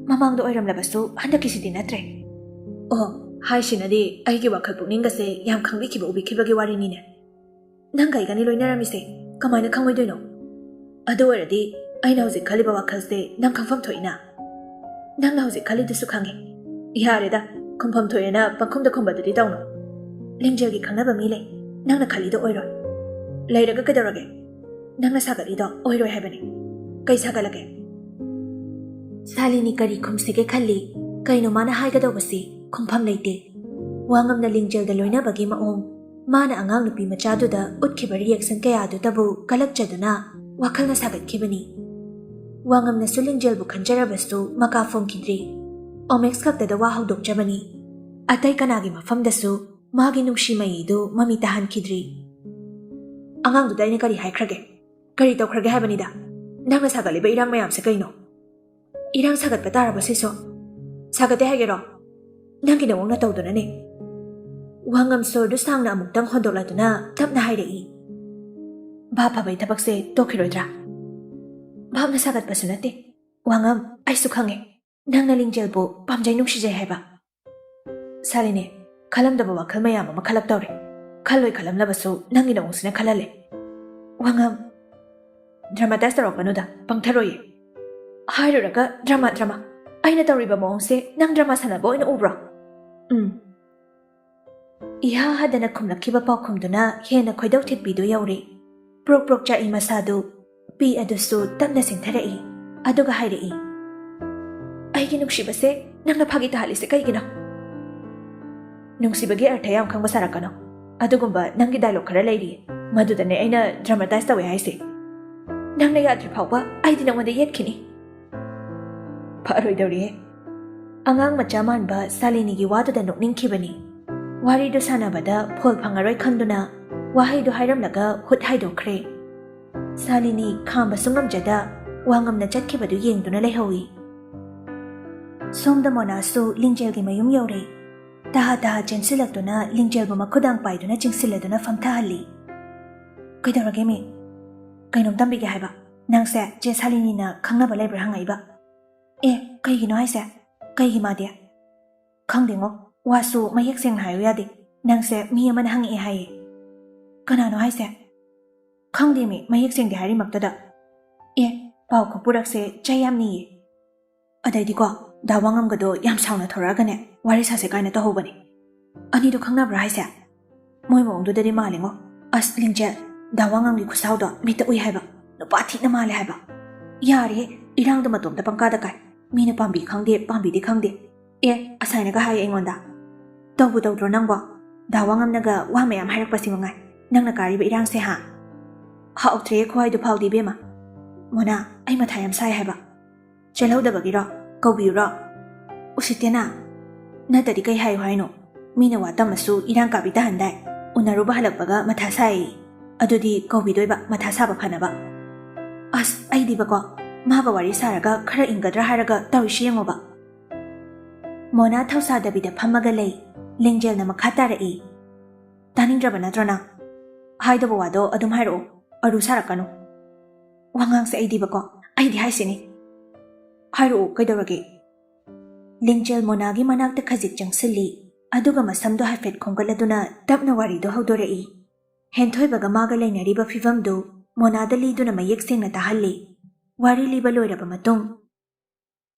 ꯃꯃꯥꯡꯗ ꯑꯣꯏꯔꯝꯂꯕꯁꯨ ꯍꯟꯗꯛꯀꯤꯁꯤꯗꯤ ꯅꯠꯇ꯭ꯔꯦ꯫" ꯑꯣ, ꯍꯥꯏꯁꯤꯅꯗꯤ ꯑꯩꯒꯤ ꯋꯥꯈꯜ ꯄꯨꯛꯅꯤꯡꯒꯁꯦ ꯌꯥꯝ ꯈꯪꯕꯤꯈꯤꯕ ꯎꯕꯤꯈꯤꯕꯒꯤ ꯋꯥꯔꯤꯅꯤꯅꯦ꯫ ꯅꯪꯒ ꯑꯩꯒꯅꯤ ꯂꯣꯏꯅꯔꯝꯃꯤꯁꯦ, ꯀꯃꯥꯏꯅ ꯈꯪꯉꯣꯏꯗꯣꯏꯅꯣ? ꯑꯗꯨ ꯑꯣꯏꯔꯗꯤ ꯑꯩꯅ ꯍꯧꯖꯤꯛ ꯈꯜꯂꯤꯕ ꯋꯥꯈꯜꯁꯦ ꯅꯪ ꯈꯪꯐꯝ ꯊꯣꯛꯏꯅ꯫ ꯅꯪꯅ ꯍꯧꯖꯤꯛ ꯈꯜꯂꯤꯗꯨꯁꯨ ꯈꯪꯉꯦ꯫ ꯌꯥꯔꯦꯗ, ꯈꯨꯝꯐꯝ ꯊꯣꯛꯑꯦꯅ ꯄꯪꯈꯨꯝꯗ ꯈꯨꯝꯕꯗꯨꯗꯤ ꯇꯧꯅꯨ꯫ ꯂꯤꯡꯖꯦꯜꯒꯤ ꯈꯪꯅꯕ ꯃꯤ ꯂꯩ, ꯅꯪꯅ ꯈꯜꯂꯤꯗꯣ ꯑꯣꯏꯔꯣꯏ꯫ ꯂꯩꯔꯒ ꯀꯩꯗꯧꯔꯒꯦ? ꯅꯪꯅ ꯁꯥꯒꯠꯂꯤꯗꯣ ꯑꯣꯏꯔꯣꯏ ꯍꯥꯏꯕꯅꯤ꯫ ꯀꯩ ꯁꯥꯒꯠꯂꯒꯦ? ꯁꯥꯂꯤꯅꯤ ꯀꯔꯤ ꯈꯨꯝꯁꯤꯒꯦ ꯈꯜꯂꯤ꯫ ꯀꯩꯅꯣ ꯃꯥꯅ ꯍꯥꯏꯒꯗꯧꯕꯁꯤ? ꯈꯨꯝꯐꯝ ꯂꯩꯇꯦ꯫ ꯋꯥꯉꯝꯅ ꯂꯤꯡꯖꯦꯜꯗ ꯂꯣꯏꯅꯕꯒꯤ ꯃꯑꯣꯡ, ꯃꯥꯅ ꯑꯉꯥꯡ ꯅꯨꯄꯤ ꯃꯆꯥꯗꯨꯗ ꯎꯠꯈꯤꯕ ꯔꯤꯌꯦꯛꯁꯟ ꯀꯌꯥꯗꯨꯗꯕꯨ ꯀꯂꯛꯆꯗꯨꯅ ꯋꯥꯈꯜꯅ ꯁꯥꯒꯠꯈꯤꯕꯅꯤ꯫ ꯋꯥꯉꯝꯅꯁꯨ ꯂꯤꯡꯖꯦꯜꯕꯨ ꯈꯟꯖꯔꯕꯁꯨ ꯃꯀꯥ ꯐꯣꯡꯈꯤꯗ꯭ꯔꯤ꯫ ꯑꯣꯃꯦꯛꯁ ꯈꯛꯇꯗ ꯋꯥ ꯍꯧꯗꯣꯛꯆꯕꯅꯤ꯫ ꯑꯇꯩ ꯀꯅꯥꯒꯤ ꯃꯐꯝꯗꯁꯨ ꯃꯥꯒꯤ ꯅꯨꯡꯁꯤ ꯃꯩꯗꯨ ꯃꯃꯤ ꯇꯥꯍꯟꯈꯤꯗ꯭ꯔꯤ꯫ "ꯑꯉꯥꯡꯗꯨꯗ ꯑꯩꯅ ꯀꯔꯤ ꯍꯥꯏꯈ꯭ꯔꯒꯦ? ꯀꯔꯤ ꯇꯧꯈ꯭ꯔꯒꯦ ꯍꯥꯏꯕꯅꯤꯗ? ꯅꯪꯅ ꯁꯥꯒꯠꯂꯤꯕ ꯏꯔꯥꯡ ꯃꯌꯥꯝꯁꯦ ꯀꯩꯅꯣ?" "ꯏꯔꯥꯡ ꯁꯥꯒꯠꯄ ꯇꯥꯔꯕ ꯁꯤꯁꯨ? ꯁꯥꯒꯠꯇꯦ ꯍꯥꯏꯒꯦꯔꯣ? ꯅꯪꯒꯤ ꯅꯋꯣꯡ ꯅꯇꯧꯗꯨꯅꯅꯦ꯫" ꯋꯥꯉꯝ ꯁꯣꯔꯗꯨ ꯁꯥꯡꯅ ꯑꯃꯨꯛꯇꯪ ꯍꯣꯟꯗꯣꯛꯂꯗꯨꯅ ꯇꯞꯅ ꯍꯥꯏꯔꯛꯏ, "ꯚꯥꯞ ꯐꯕꯩ ꯊꯕꯛꯁꯦ ꯇꯣꯛꯈꯤꯔꯣꯏꯗ꯭ꯔꯥ?" "ꯚꯥꯞꯅ ꯁꯥꯒꯠꯄꯁꯨ ꯅꯠꯇꯦ꯫ ꯋꯥꯉꯝ, ꯑꯩꯁꯨ ꯈꯪꯉꯦ ꯅꯪꯅ ꯂꯤꯡꯖꯦꯜꯕꯨ ꯄꯥꯝꯖꯩ ꯅꯨꯡꯁꯤꯖꯩ ꯍꯥꯏꯕ꯫" "ꯁꯥꯂꯤꯅꯤ, ꯈꯜꯂꯝꯗꯕ ꯋꯥꯈꯜ ꯃꯌꯥꯝ ꯑꯃ ꯈꯜꯂꯛꯇꯧꯔꯦ꯫ ꯈꯜꯂꯣꯏ ꯈꯜꯂꯝꯂꯕꯁꯨ ꯅꯪꯒꯤ ꯅꯋꯣꯡꯁꯤꯅ ꯈꯜꯍꯜꯂꯦ꯫" "ꯋꯥꯉꯝ, ꯗ꯭ꯔꯃꯥꯇꯥꯏꯁ ꯇꯧꯔꯛꯀꯅꯨꯗ, ꯄꯪꯊꯔꯣꯏꯌꯦ꯫ ꯍꯥꯏꯔꯨꯔꯒ ꯗ꯭ꯔꯃꯥ, ꯗ꯭ꯔꯃꯥ꯫ ꯑꯩꯅ ꯇꯧꯔꯤꯕ ꯃꯑꯣꯡꯁꯦ ꯅꯪ ꯗ꯭ꯔꯃꯥ ꯁꯥꯟꯅꯕ ꯑꯣꯏꯅ ꯎꯕ꯭ꯔꯣ?" "ꯎꯝ꯫" ꯏꯍꯥ ꯍꯥꯗꯅ ꯈꯨꯝꯂꯛꯈꯤꯕ ꯄꯥꯎꯈꯨꯝꯗꯨꯅ ꯍꯦꯟꯅ ꯈꯣꯏꯗꯧ ꯊꯤꯠꯄꯤꯗꯨ ꯌꯧꯔꯦ꯫ ꯄ꯭ꯔꯣꯛ ꯄ꯭ꯔꯣꯛ ꯆꯥꯛꯏ ꯃꯁꯥꯗꯨ ꯄꯤ ꯑꯗꯨꯁꯨ ꯇꯞꯅ ꯆꯤꯡꯊꯔꯛꯏ꯫ ꯑꯗꯨꯒ ꯍꯥꯏꯔꯛꯏ, "ꯑꯩꯒꯤ ꯅꯨꯡꯁꯤꯕꯁꯦ, ꯅꯪꯅ ꯐꯥꯒꯤ ꯇꯥꯍꯜꯂꯤꯁꯦ ꯀꯩꯒꯤꯅꯣ?" "ꯅꯨꯡꯁꯤꯕꯒꯤ ꯑꯔꯊ ꯌꯥꯝ ꯈꯪꯕ ꯁꯥꯔꯛꯀꯅꯣ꯫ ꯑꯗꯨꯒꯨꯝꯕ ꯅꯪꯒꯤ ꯗꯥꯏꯂꯣꯛ ꯈꯔ ꯂꯩꯔꯤ, ꯃꯗꯨꯗꯅꯦ ꯑꯩꯅ ꯗ꯭ꯔꯃꯥꯇꯥꯏꯁ ꯇꯧꯋꯦ ꯍꯥꯏꯁꯦ꯫ ꯅꯪꯅ ꯌꯥꯗ꯭ꯔꯤ ꯐꯥꯎꯕ ꯑꯩꯗꯤ ꯅꯉꯣꯟꯗ ꯌꯦꯠꯈꯤꯅꯤ꯫ ꯐꯔꯣꯏꯗꯧꯔꯤꯍꯦ꯫" ꯑꯉꯥꯡ ꯃꯆꯥ ꯃꯥꯟꯕ ꯁꯥꯂꯤꯅꯤꯒꯤ ꯋꯥꯗꯨꯗ ꯅꯣꯛꯅꯤꯡꯈꯤꯕꯅꯤ꯫ ꯋꯥꯔꯤꯗꯨ ꯁꯥꯟꯅꯕꯗ ꯐꯣꯜ ꯐꯪꯉꯔꯣꯏ ꯈꯟꯗꯨꯅ ꯋꯥꯍꯩꯗꯨ ꯍꯥꯏꯔꯝꯂꯒ ꯍꯨꯠ ꯍꯥꯏꯗꯣꯛꯈ꯭ꯔꯦ꯫ ꯁꯥꯂꯤꯅꯤ ꯈꯥꯝꯕꯁꯨ ꯉꯝꯖꯗ ꯋꯥ ꯉꯝꯅ ꯆꯠꯈꯤꯕꯗꯨ ꯌꯦꯡꯗꯨꯅ ꯂꯩꯍꯧꯏ꯫ ꯁꯣꯝꯗ ꯃꯣꯅꯥꯁꯨ ꯂꯤꯡꯖꯦꯜꯒꯤ ꯃꯌꯨꯝ ꯌꯧꯔꯦ꯫ ꯇꯍꯥ ꯇꯍꯥ ꯆꯦꯟꯁꯤꯜꯂꯛꯇꯨꯅ ꯂꯤꯡꯖꯦꯜꯕꯨ ꯃꯈꯨꯗꯥꯡ ꯄꯥꯏꯗꯨꯅ ꯆꯤꯡꯁꯤꯜꯂꯗꯨꯅ ꯐꯝꯊꯍꯜꯂꯤ꯫ "ꯀꯩꯗꯧꯔꯒꯦ ꯃꯤ? ꯀꯩꯅꯣꯝ ꯇꯝꯕꯤꯒꯦ ꯍꯥꯏꯕ꯫ ꯅꯪꯁꯦ ꯆꯦ ꯁꯥꯂꯤꯅꯤꯅ ꯈꯪꯅꯕ ꯂꯩꯕ꯭ꯔꯥ ꯍꯪꯉꯛꯏꯕ?" "ꯑꯦ, ꯀꯩꯒꯤꯅꯣ ꯍꯥꯏꯁꯦ? ꯀꯩꯒꯤ ꯃꯥꯗꯤ?" "ꯈꯪꯗꯦꯉꯣ, ꯋꯥꯁꯨ ꯃꯌꯦꯛ ꯁꯦꯡꯅ ꯍꯥꯏꯌꯨ ꯌꯥꯗꯦ꯫ ꯅꯪꯁꯦ ꯃꯤ ꯑꯃꯅ ꯍꯪꯉꯛꯑꯦ ꯍꯥꯏꯌꯦ꯫" "ꯀꯅꯥꯅꯣ ꯍꯥꯏꯁꯦ?" "ꯈꯪꯗꯦ ꯃꯤ, ꯃꯌꯦꯛ ꯁꯦꯡꯗꯦ ꯍꯥꯏꯔꯤꯃꯛꯇꯗ꯫ ꯑꯦ, ꯄꯥꯎ ꯈꯨꯄꯨꯔꯛꯁꯦ ꯆꯩ ꯌꯥꯝ ꯅꯤꯌꯦ꯫" ꯑꯗꯩꯗꯤꯀꯣ, ꯗꯥ ꯋꯥꯉꯝꯒꯗꯣ ꯌꯥꯝ ꯁꯥꯎꯅ ꯊꯣꯔꯛꯑꯒꯅꯦ, ꯋꯥꯔꯤ ꯁꯥꯁꯦ ꯀꯥꯏꯅ ꯇꯧꯍꯧꯕꯅꯦ꯫ ꯑꯅꯤꯗꯣ ꯈꯪꯅꯕ꯭ꯔꯥ ꯍꯥꯏꯁꯦ? ꯃꯣꯏ ꯃꯑꯣꯡꯗꯨꯗꯗꯤ ꯃꯥꯜꯂꯦꯉꯣ꯫ ꯑꯁ, ꯂꯤꯡꯖꯦꯜ, ꯗꯥ ꯋꯥꯉꯝꯒꯤ ꯈꯨꯁꯥꯎꯗꯣ ꯃꯤꯠꯇ ꯎꯏ ꯍꯥꯏꯕ꯫ ꯅꯨꯄꯥ ꯊꯤꯅ ꯃꯥꯜꯂꯦ ꯍꯥꯏꯕ꯫ ꯌꯥꯔꯦꯍꯦ, ꯏꯔꯥꯡꯗ ꯃꯇꯣꯝꯇ ꯄꯪꯀꯥꯗ ꯀꯥꯏ꯫ ꯃꯤꯅ ꯄꯥꯝꯕꯤ ꯈꯪꯗꯦ, ꯄꯥꯝꯕꯤꯗꯤ ꯈꯪꯗꯦ꯫ ꯑꯦ, ꯑꯁꯥꯏꯅꯒ ꯍꯥꯏꯌꯦ ꯑꯩꯉꯣꯟꯗ꯫ "ꯇꯧꯕꯨ ꯇꯧꯗ꯭ꯔꯣ ꯅꯪꯕꯣ? ꯗꯥ ꯋꯥꯉꯝꯅꯒ ꯋꯥ ꯃꯌꯥꯝ ꯍꯥꯏꯔꯛꯄꯁꯤ ꯃꯉꯥꯏ ꯅꯪꯅ ꯀꯥꯔꯤꯕ ꯏꯔꯥꯡꯁꯦ, ꯍꯥ?" "ꯍꯥꯎꯇ꯭ꯔꯦ ꯈꯨꯍꯥꯏꯗꯨ ꯐꯥꯎꯗꯤ ꯏꯕꯦꯝꯃ꯫ ꯃꯣꯅꯥ, ꯑꯩ ꯃꯊꯥ ꯌꯥꯝ ꯁꯥꯏ ꯍꯥꯏꯕ꯫" "ꯆꯦꯜꯍꯧꯗꯕꯒꯤꯔꯣ? ꯀꯧꯕꯤꯌꯨꯔꯣ?" "ꯎꯁꯤꯠꯇꯦꯅ꯫ ꯅꯠꯇꯗꯤ ꯀꯩ ꯍꯥꯏꯌꯨ ꯍꯥꯏꯅꯣ? ꯃꯤꯅ ꯋꯥ ꯇꯝꯃꯁꯨ ꯏꯔꯥꯡ ꯀꯥꯕꯤ ꯇꯥꯍꯟꯗꯥꯏ꯫ ꯎꯅꯔꯨꯕ ꯍꯜꯂꯛꯄꯒ ꯃꯊꯥ ꯁꯥꯏ꯫ ꯑꯗꯨꯗꯤ ꯀꯧꯕꯤꯗꯣꯏꯕ ꯃꯊꯥ ꯁꯥꯕ ꯐꯅꯕ꯫" "ꯑꯁ, ꯑꯩꯗꯤꯕꯀꯣ, ꯃꯥꯒ ꯋꯥꯔꯤ ꯁꯥꯔꯒ ꯈꯔ ꯏꯪꯒꯗ꯭ꯔꯥ ꯍꯥꯏꯔꯒ ꯇꯧꯔꯤꯁꯤ ꯌꯦꯡꯉꯣꯕ꯫" ꯃꯣꯅꯥ ꯊꯧꯁꯥꯗꯕꯤꯗ ꯐꯝꯃꯒ ꯂꯩ꯫ ꯂꯤꯡꯖꯦꯜꯅ ꯃꯈꯥ ꯇꯥꯔꯛꯏ, "ꯇꯥꯅꯤꯡꯗ꯭ꯔꯕ ꯅꯠꯇ꯭ꯔꯣ ꯅꯪ? ꯍꯥꯏꯗꯧꯕ ꯋꯥꯗꯣ ꯑꯗꯨꯝ ꯍꯥꯏꯔꯛꯑꯣ, ꯑꯔꯨ ꯁꯥꯔꯛꯀꯅꯨ꯫" "ꯋꯥꯉꯥꯡꯁꯦ ꯑꯩꯗꯤꯕꯀꯣ, ꯑꯩꯗꯤ ꯍꯥꯏꯁꯤꯅꯤ꯫" "ꯍꯥꯏꯔꯛꯑꯣ, ꯀꯩꯗꯧꯔꯒꯦ?" ꯂꯤꯡꯖꯦꯜ ꯃꯣꯅꯥꯒꯤ ꯃꯅꯥꯛꯇ ꯈꯖꯤꯛ ꯆꯪꯁꯤꯜꯂꯤ, ꯑꯗꯨꯒ ꯃꯁꯝꯗꯣ ꯍꯥꯏꯐꯦꯠ ꯈꯣꯝꯒꯠꯂꯗꯨꯅ ꯇꯞꯅ ꯋꯥꯔꯤꯗꯣ ꯍꯧꯗꯣꯔꯛꯏ꯫ ꯍꯦꯟꯊꯣꯏꯕꯒ ꯃꯥꯒ ꯂꯩꯅꯔꯤꯕ ꯐꯤꯚꯝꯗꯨ ꯃꯣꯅꯥꯗ ꯂꯤꯗꯨꯅ ꯃꯌꯦꯛ ꯁꯦꯡꯅ ꯇꯥꯍꯜꯂꯤ꯫ ꯋꯥꯔꯤ ꯂꯤꯕ ꯂꯣꯏꯔꯕ ꯃꯇꯨꯡ,